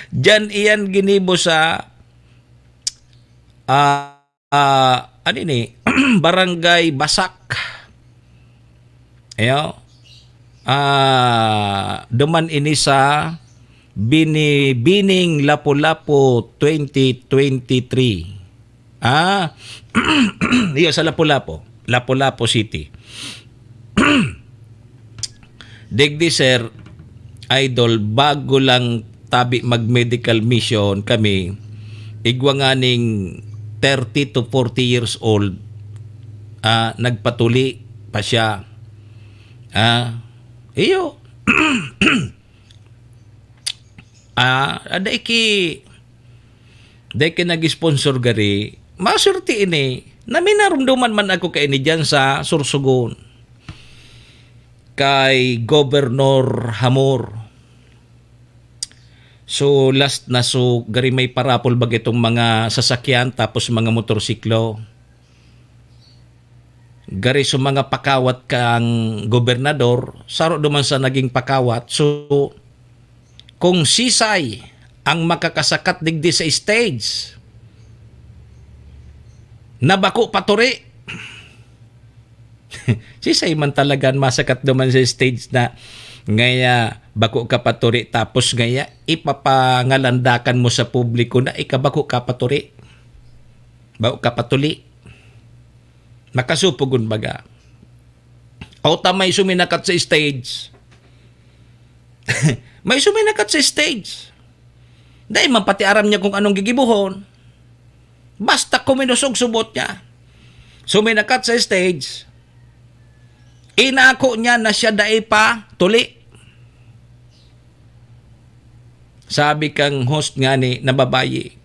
Diyan iyan ginibo sa, ah, ah, ano ini? Barangay Basak. Ayo. Ah, duman ini sa Binibining Lapu-Lapu twenty twenty-three. Ah, iyo, sa Lapu-Lapu. Lapu-Lapu City. Digdi, sir, idol, bago lang tabi mag-medical mission kami, igwa nganing thirty to forty years old, ah, nagpatuli pa siya. Ah, iyo. Ah, dai ki, dai ki nag-sponsor gari. Maswerte ini na may narumduman man ako kaini diyan sa Sorsogon. Kay Governor Hamor. So, last na, so, gari may parapol baga itong mga sasakyan tapos mga motorsiklo. Gari so mga pakawat kang gobernador, saro duman sa naging pakawat. So, kung sisay ang makakasakat digdi sa stage na bako paturi, sisay man talaga an masakat duman sa stage na ngaya bako ka paturi, tapos ngaya ipapangalandakan mo sa publiko na ika bako ka paturi, bako ka patuli. Makasupog, kun baga. O ta may suminakat sa stage. May suminakat sa stage. Dai man pati aram niya kung anong gigibohon. Basta kuminos og subot niya. Suminakat sa stage. Inako niya na siya dai pa tuli. Sabi kang host ngani na babayi,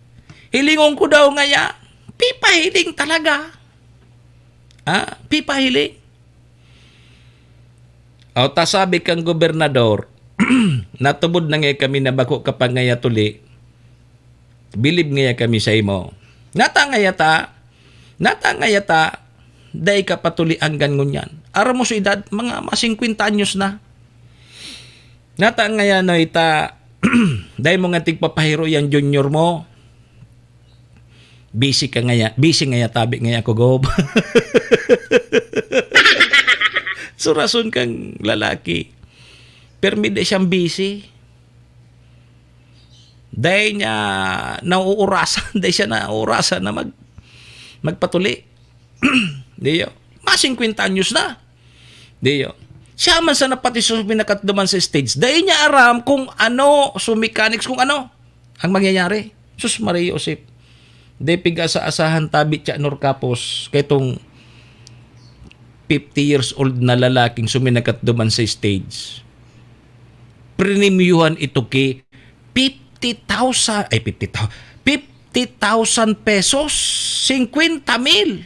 "Hilingon ko daw ngaya." Pipahiling talaga. Ah, pipahiling. O, ta sabi kang gobernador, "Natubod na ngaya kami na bako ka pa ngaya tuli. Bilib ngaya kami sa imo." Nata ngaya ta, nata ngaya ta, dai ka patuli anggan ngunyan. Aram mo sa edad, mga, mga singkwenta anyos na. Nata ngaya no ita, dai mo nga tigpapahiro yang junior mo. Busy ka ngaya, busy ngaya tabi ngaya ako, Gob. So, rason kang lalaki. Permi di siyang busy. Dai niya nauurasan, dai siya nauurasan na mag-, magpatuli. Diyo. Mga singkwenta anyos na. Diyo. Siya man sana pati suminakat duman sa stage. Dai niya aram kung ano, so mechanics, kung ano ang mangyayari. Sus, Maria Josep. Dai piga-asa-asahan tabi, Cha Nor Capos, kay itong fifty years old na lalaking suminakat duman sa stage. Prenimyuhan ito ki fifty thousand, ay, fifty thousand, fifty thousand pesos, singkwenta mil.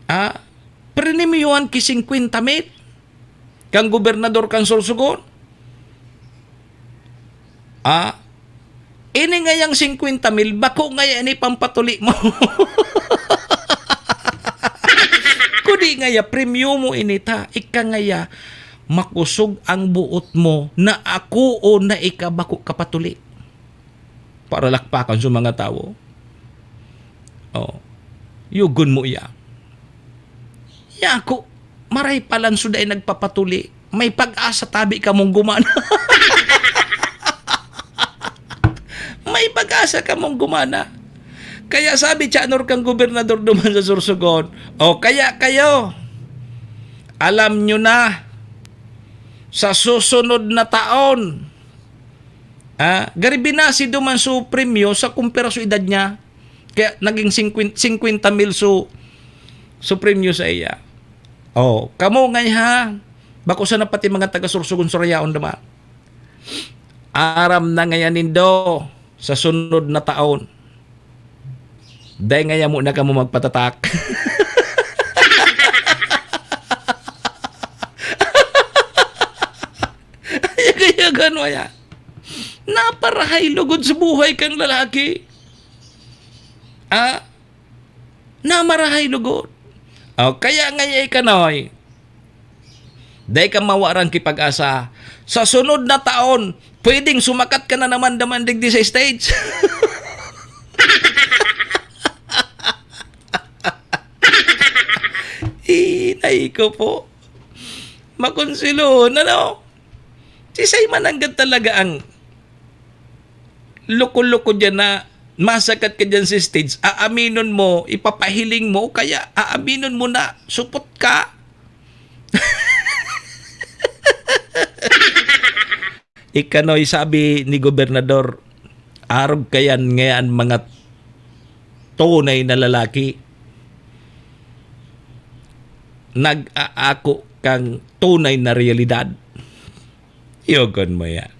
Ah, prenimyuhan ki singkwenta mil kang gobernador kan Sorsogon. Ah, ini ngayang singkwenta mil, bako ngaya ini pampatuli mo. Kudi ngaya, premyo mo ini ta. Ika ngaya, makosog ang buot mo na ako o na ika bako kapatuli. Paralakpakan sa mga tawo. Oh. Yugon mo iya. Yako, maray palan so dai nagpapatuli. May pag-asa tabi kamong gumana. May pag-asa kamong gumana. Kaya sabi, Cha Nor, kang gobernador duman sa Sorsogon, "O kaya kayo, alam nyo na, sa susunod na taon," ah, gari binase duman so premyo sa kumpara sa edad niya. Kaya naging singkwenta, singkwenta mil so, so premyo sa iya. Oh, kamo ngay ha, bako sana pati mga taga Sorsogon, Surayaon duman. Aram na ngayan nindo sa sunod na taon. Dai ngaya mo na kamo magpatatak. Ayaw-ayagan mo yan. Naparahay lugod sa buhay kang lalaki. Ah, namarahay lugod. O, kaya ngaya ika, Noy, dai ka mawaran ki pag-asa. Sa sunod na taon, pwedeng sumakat ka na naman, naman digdi sa stage. Inay ko po. Makonsilon, ano? Sisay man nanggad talaga ang loko-loko diyan na masakat ka diyan sa stage, aaminon mo, ipapahiling mo, o kaya aaminon mo na supot ka? Ikanoy, sabi ni Gobernador, arog kayan ngayan mga tunay na lalaki. Nag-aako kang tunay na realidad. Yogon mo yan.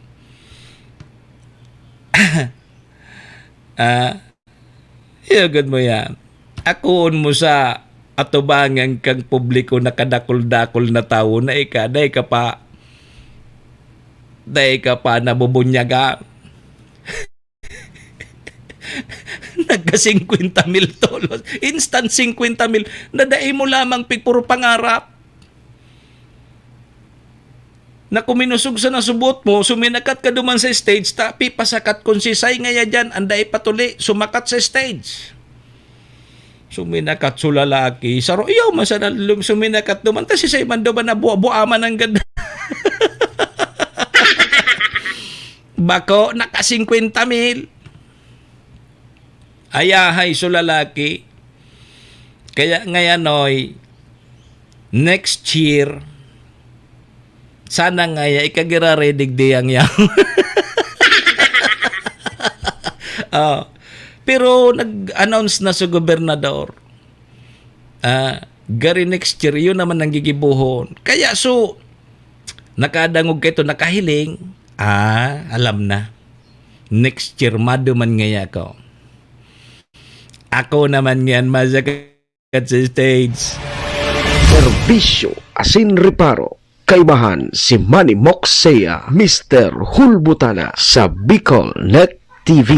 Ah, iyagad mo yan. Akoon mo sa atubangan kang publiko na kadakul-dakul na tawo na ika, dai ka pa, dai ka pa nabubunyagan. Nagka-singkwenta mil tolos. Instant singkwenta mil. Nadai mo lamang pig-, puro pangarap. Na kuminusog sa nasubot mo, suminakat ka duman sa stage, ta, pipasakat kun si Sai ngaya diyan, anday patuli, sumakat sa stage. Suminakat su lalaki, saro, iyaw man sana lum-, suminakat duman, ta si Sai man duman, nabuwa-buwa man ang ganda. Bako, naka-singkwenta mil. Ayahay su lalaki. Kaya ngayon, oy, next year, sana nga ya, ikagiraredig diyang yaw. Ah, pero nag-announce na sa gobernador. Ah, gari next year, yun naman ang gigibuhon. Kaya so, nakadangog ka ito, nakahiling, ah, alam na. Next year, maduman ngaya ako. Ako naman ngayan, masakat sa stage. Serbisyo asin reparo. Kaibahan si Manny Moxea, Mister Hulbutana sa Bicol Net T V.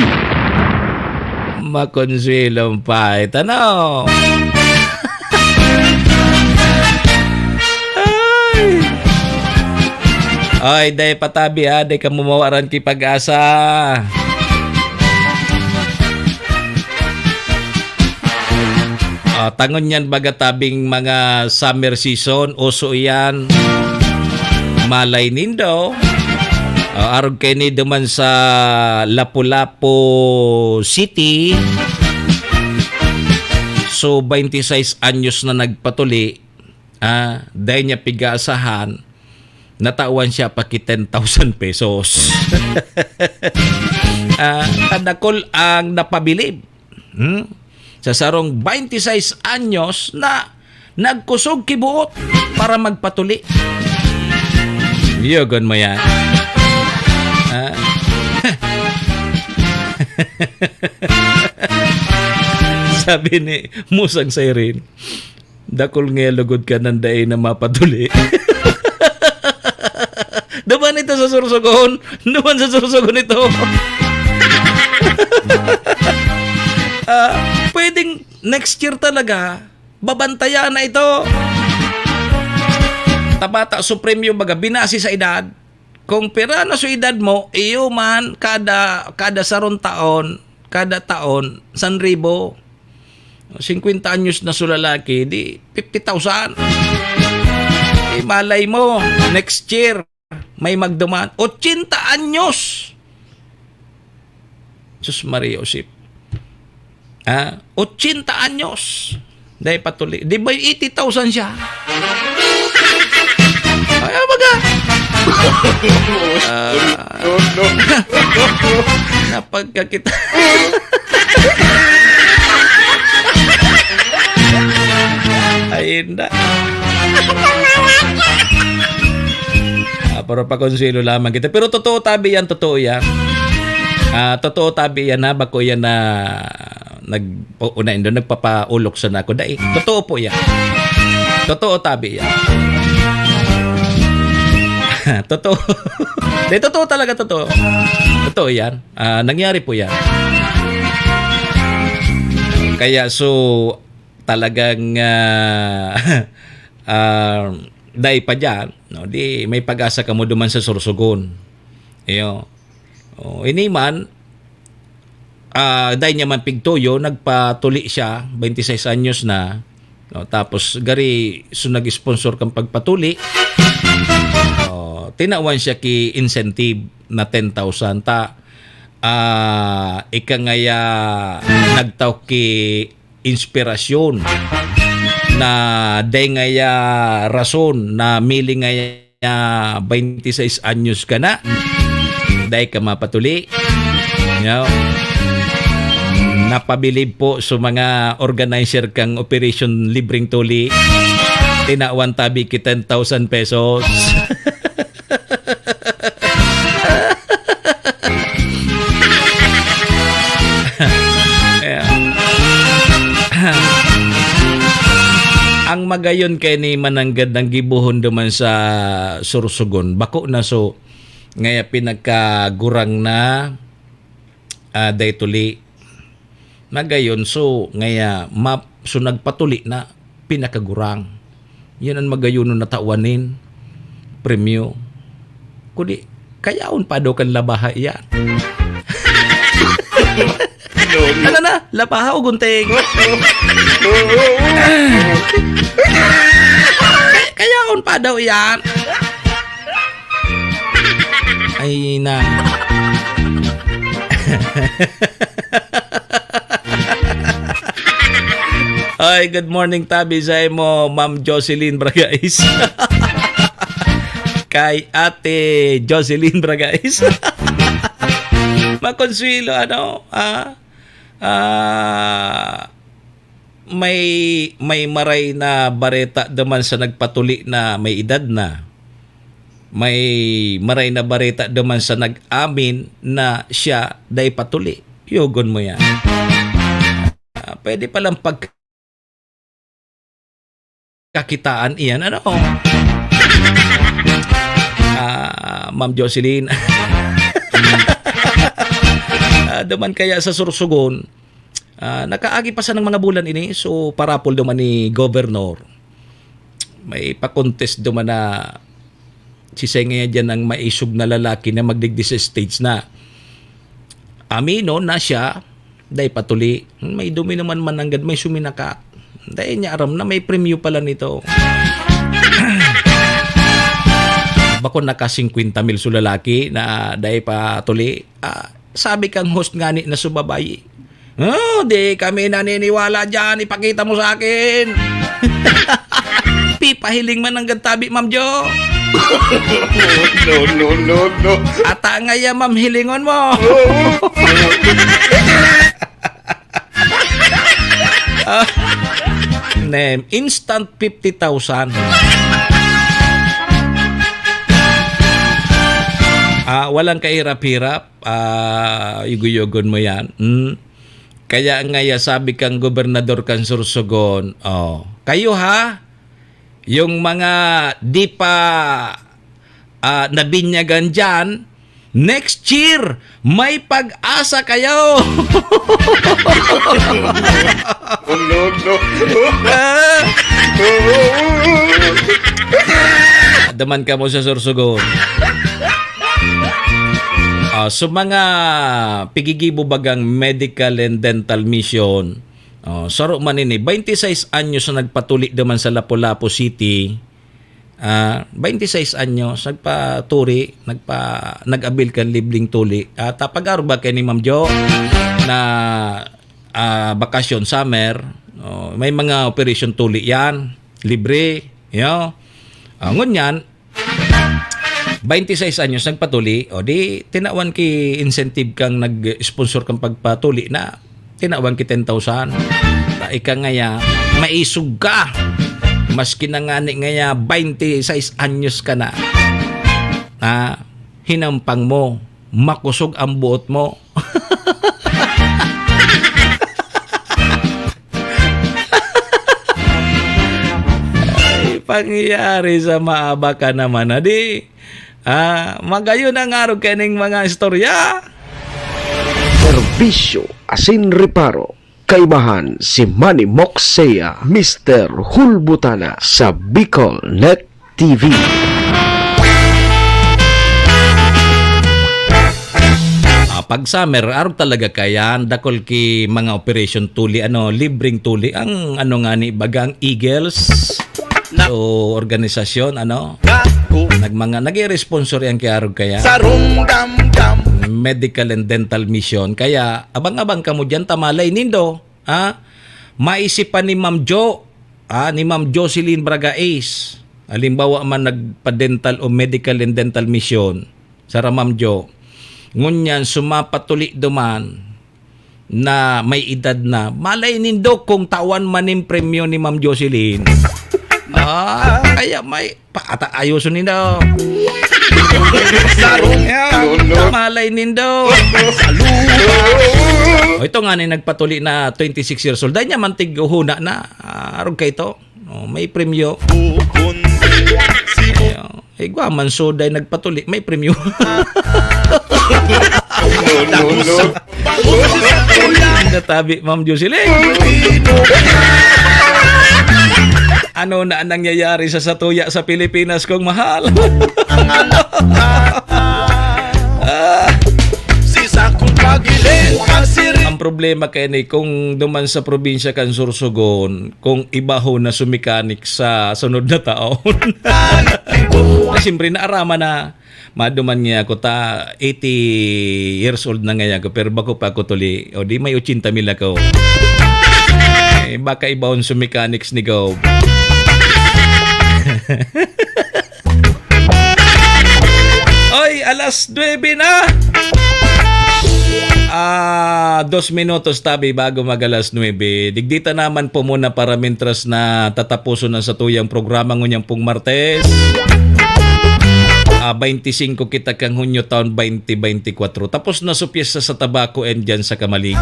Makonsuelo pa ito, no? Ay! Ay, dai patabi, ah, dai ka mamawaran ki pag-asa. Ah, tangon yan, baga tabing mga summer season, uso yan. Malay nindo. Ah, arog kayo ni duman sa Lapu-Lapu City. So, twenty-six anyos na nagpatuli. Ah, dai niya pig-aasahan, natawan siya pa ki ten thousand pesos. Ah, kadakol ang napabilib. Hmm? Sa sarong twenty-six anyos na nagkusog ki buot para magpatuli. Yugon mo yan. Ah. Sabi ni Musang Siren, "Dakul nga lugod ka nang dai na mapatuli." Duman ito sa Sorsogon. Duman sa Sorsogon ito. Ah, pwedeng next year talaga, babantayan na ito. Tabata Supremyo, baga, binase sa edad. Kung pira na su edad mo, iyo man, kada, kada sarong taon, kada taon, san ribo. Singkwenta anyos na su lalaki, di fifty thousand. Eh, malay mo, next year, may magduman. Ochenta anyos! Sus Maria Josep. Ah, ochenta anyos. Dai patuli. Di ba eighty thousand siya? Ay, ah, baga. Ah, napagkakita. Ay, hindi. Ah, pero pakonsuelo lamang kita. Pero totoo tabi yan, totoo yan. Ah, totoo tabi yan, ha? Bako yan na nag-, o, una, indo, nagpapaulok sa nako. Dai, totoo po yan. Totoo tabi yan. Totoo. Di, totoo talaga, totoo. Totoo yan. Ah, nangyari po yan. Kaya, so, talagang, ah, ah, dai pa diyan, no? Di may pag-asa kamo duman sa Sorsogon. Iyo. O, ini man, ah, dai niya man pigtuyo, nagpatuli siya, twenty-six anyos na, no? Tapos, gari, so nag-sponsor kang pagpatuli, o, tinawan siya ki incentive na ten thousand. Ta, ah, ika ngaya nagtaw ki inspirasyon na dai ngaya rason na mili ngaya twenty-six anyos ka na, dai ka mapatuli. No? Napabilib po sa mga organizer kang Operation Libreng Tuli. Tinawan tabi ki ten thousand pesos. Ayan. Ang magayon kay ni mananggad nang gibohon duman sa Sorsogon. Bako na so, ngaya pinagkagurang na, ah, dai tuli. Magayon so, ngaya map-, so nagpatuli na pinakagurang. Yan ang magayon na tawan nin premyo. Kundi, kayaon pa daw kan labaha iyan. Ano na? Labaha o gunting? Kayaon pa daw iyan. Ay, na. Ay, good morning, tabi sa imo, Ma'am Jocelyn Bragais. Kay Ate Jocelyn Bragais. Makonsuelo, ano, ah, ah, may, may maray na bareta duman sa nagpatuli na may edad na. May maray na bareta duman sa nag-amin na siya dai patuli. Yogon mo yan. Ah, pwede palang pagkakitaan iyan, ano? Ah, Ma'am Jocelyn. Ah, duman kaya sa Sorsogon, ah, nakaagi pa sa ng mga bulan ini, so parapol duman ni Governor. May pa-contest duman na si Sengaya diyan ang maisog na lalaki na magdigdi sa stage na. Amino na siya, dai patuli. May dumi naman mananggad, may suminaka. Dai niya aram na may premyo pala nito. Bako naka singkwenta mil so lalaki na dai patuli. Ah, sabi kang host ngani na so babayi, "Oh, di kami naniniwala diyan. Ipakita mo sa akin." Pipahiling man ang gantabi, Ma'am Jo. No, no, no, no. Ata nga yan, ma'am, hilingon mo. Ah, name, instant fifty thousand. Ah, walang kahirap-hirap. Ah, yugo-yugon mo yan. Hmm? Kaya nga ya, sabi kang gobernador kan Sorsogon, oh, kayo ha, yung mga di pa, ah, nabinyagan dyan, next year, may pag-asa kayo. Oh, no, no. Ah. Daman ka mo sa Sorsogon. Ah, so mga pigigibo bagang medical and dental mission, oh, saro man ini, twenty-six anyos na nagpatuli duman sa Lapu-Lapu City. Ah, twenty-six anyos, nagpaturi, nagpa-, nag-abil kan libreng tuli. At, ah, pag-arog ba kay ni Ma'am Jo na, ah, bakasyon, summer, oh, may mga operation tuli yan, libre, yo. Ah, ngunyan, twenty-six anyos nagpatuli, o di tinawan ki incentive kang nag-sponsor kang pagpatuli na tinawan ki ten thousand. Ta ika ngaya, maisog ka. Maski na ngani ngaya, twenty-six anyos ka na. Ah, hinampang mo, makusog ang buot mo. Ay, pangyayari sa maaba ka naman, adi. Ah, magayon ang arog kaning mga istorya. Serbisyo asin reparo. Kaibahan si Manny Moxea, Mister Hulbutana sa Bicol Net T V. Ah, pag summer, arog talaga kayan, dakol ki mga operation tuli, ano, libreng tuli. Ang ano nga ni baga, ang Eagles, so, organisasyon, ano, nagmanga, nag-i-responsor yan kay arog kaya. Sarong damdam. Medical and dental mission. Kaya, abang-abang kamo dyan, tamalay nindo. Ha? Maisipan ni Ma'am Jo, ha, ni Ma'am Jocelyn Bragais. Halimbawa man nagpa-dental o medical and dental mission, sara Ma'am Jo. Ngunyan, sumapatuli duman na may edad na. Malay nindo kung tawan man nin premyo ni Ma'am Jocelyn. Ah, kaya may Pa, ata, ayoson nindo. Sarong. Yan. Malay nindo. Sa lupa. O, ito nga ni nagpatuli na twenty-six years old. Dahil niya man tig-uhuna na. Ah, arog ka ito. Oh, may premyo. Bukon si Ayo. Igwa man so, dahil nagpatuli, may premyo. No, no, no. Natabi, Ma'am Jocelyn. Ano na ang nangyayari sa satuya sa Pilipinas, kong mahal? Ah. Si sakong pagiling, pasiring. Ang problema kay ni, kung duman sa probinsya kan Sorsogon, kung iba ho na sumekanik sa sunod na taon. Ay, siyempre, naaraman na. Maduman nga ako ta, eighty years old na nga ako, pero bako pa ako tuli. O di may ochenta mil ako. Eh, baka iba on sa mechanics ni Gob. Oy, alas nuebe na! Ah, dos minutos tabi bago mag alas nuebe. Digdita naman po muna para mintras na tatapuson ang satuyang programa ngunyan pong Martes. Ah, twenty-five kita kang Hunyo taon twenty twenty-four. Tapos na su pyesta sa Tabaco and dyan sa Kamalig.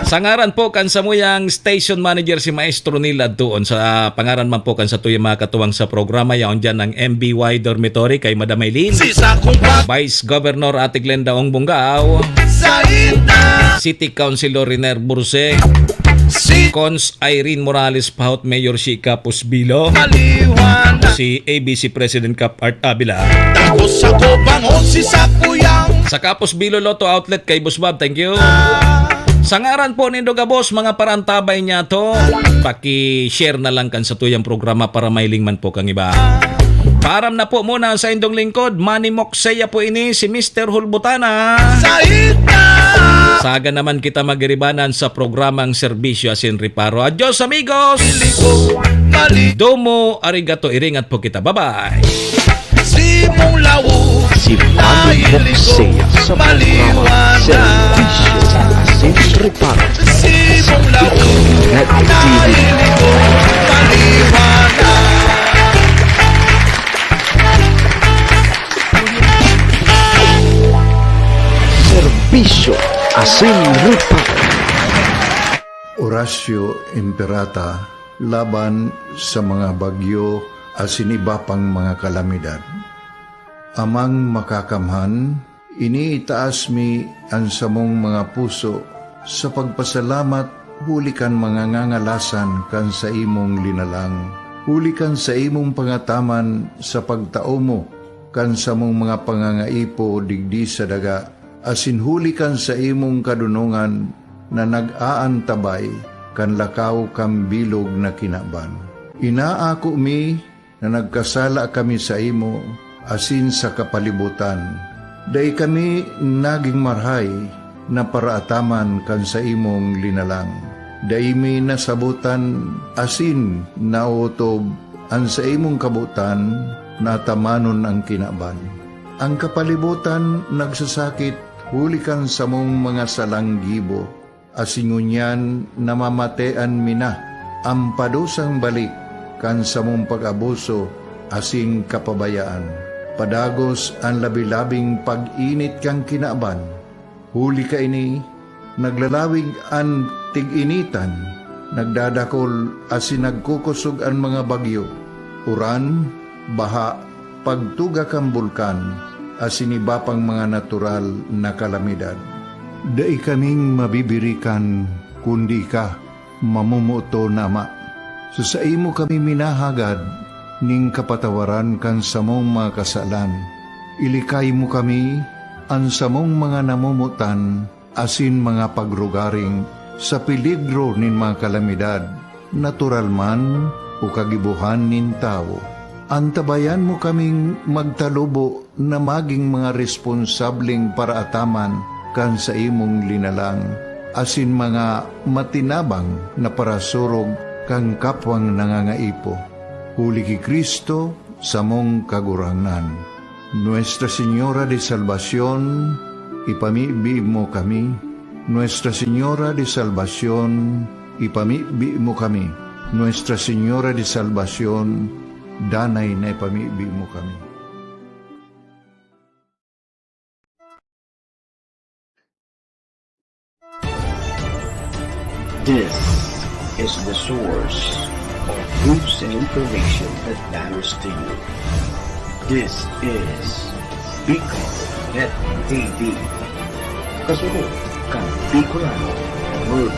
Sa ngaran po kan samuyang station manager si Maestro Neil Adtuon, sa pangaran man po kan satuyang mga katuwang sa programa, yaon dyan ang M B Y Dormitory kay Madam Aileen. Si Sakong Pa- Vice Governor Ate Glenda Ong Bungao. Sa Ita. City Councilor Riner Burse. Si Cons Irene Morales Pahot, Mayor si Capus Bilo. Maliwanag. Si A B C President Cap Art Abila. Tapos ako bangon si Sakuyang. Sa Capus Bilo Lotto Outlet kay Boss Bob, thank you. Sa ngaran po ni Dogabos, mga parantabay niya to, paki-share na lang kan satuyang programa para mailing man po kang iba. Paaram na po muna sa indong lingkod, Manny Moksaya po ini, si Mister Hulbutana. Sa Ita. Saga naman kita magiribanan sa programang Serbisyo asin Reparo. Adios, amigos! Domo arigato, iringat po kita. Bye-bye! Simulaw, si Manny Moksaya sa programa Serbisyo asin Reparo. Simulaw, Net T V. Serbisyo asin Reparo. Orasyo Imperata laban sa mga bagyo asin iba pang mga kalamidad. Amang Makakamhan, iniitaas mi an samong mga puso sa pagpasalamat huli kan mga ngangalasan kan saimong linalang, huli kan saimong pangataman sa pagtao mo kan samong mga pangangaipo digdi sa daga, asin huli kan saimong kadonongan na nag-aantabay kan lakaw kan bilog na kinaban. Inaako mi na nagkasala kami saimo asin sa kapalibotan. Dai kami nagin marahay na paraataman kan saimong linalang. Dai mi nasabotan asin naotob an saimong kabotan na atamanon an kinaban. An kapalibotan nagsasakit huli kan samong mga salang gibo, asin ngunyan namamatean mi na an padusang balik kan samong pag-abuso asin kapabayaan. Padagos an labi-labing pag-init kan kinaban. Huli kaini, naglalawig an tig-initan, nagdadakol asin nagkukosog an mga bagyo, uran, baha, pagtuga kan bulkan, asin iba pang mga natural na kalamidad. Dai kaming mabibirikan, kundi ika, mamomoton na Ama. Sa saimo kami minahagad nin kapatawaran kan samong mga kasalan. Ilikay mo kami, an samong mga namomotan, asin mga pagrugaring sa peligro nin mga kalamidad, natural man o kagibohan nin tawo. Antabayan mo kaming magtalubo na magin mga responsableng paraataman kan saimong linalang, asin mga matinabang na parasurog kan kapwang nangangaipo. Huli ki Cristo, samong Kagurangnan. Nuestra Señora de Salvacion, ipamibi mo kami. Nuestra Señora de Salvacion, ipamibi mo kami. Nuestra Señora de Salvacion, danay na ipamibi mo kami. This is the source of news and information that matters to you. This is Bicol Net T V. Kasunod kan Bicolano World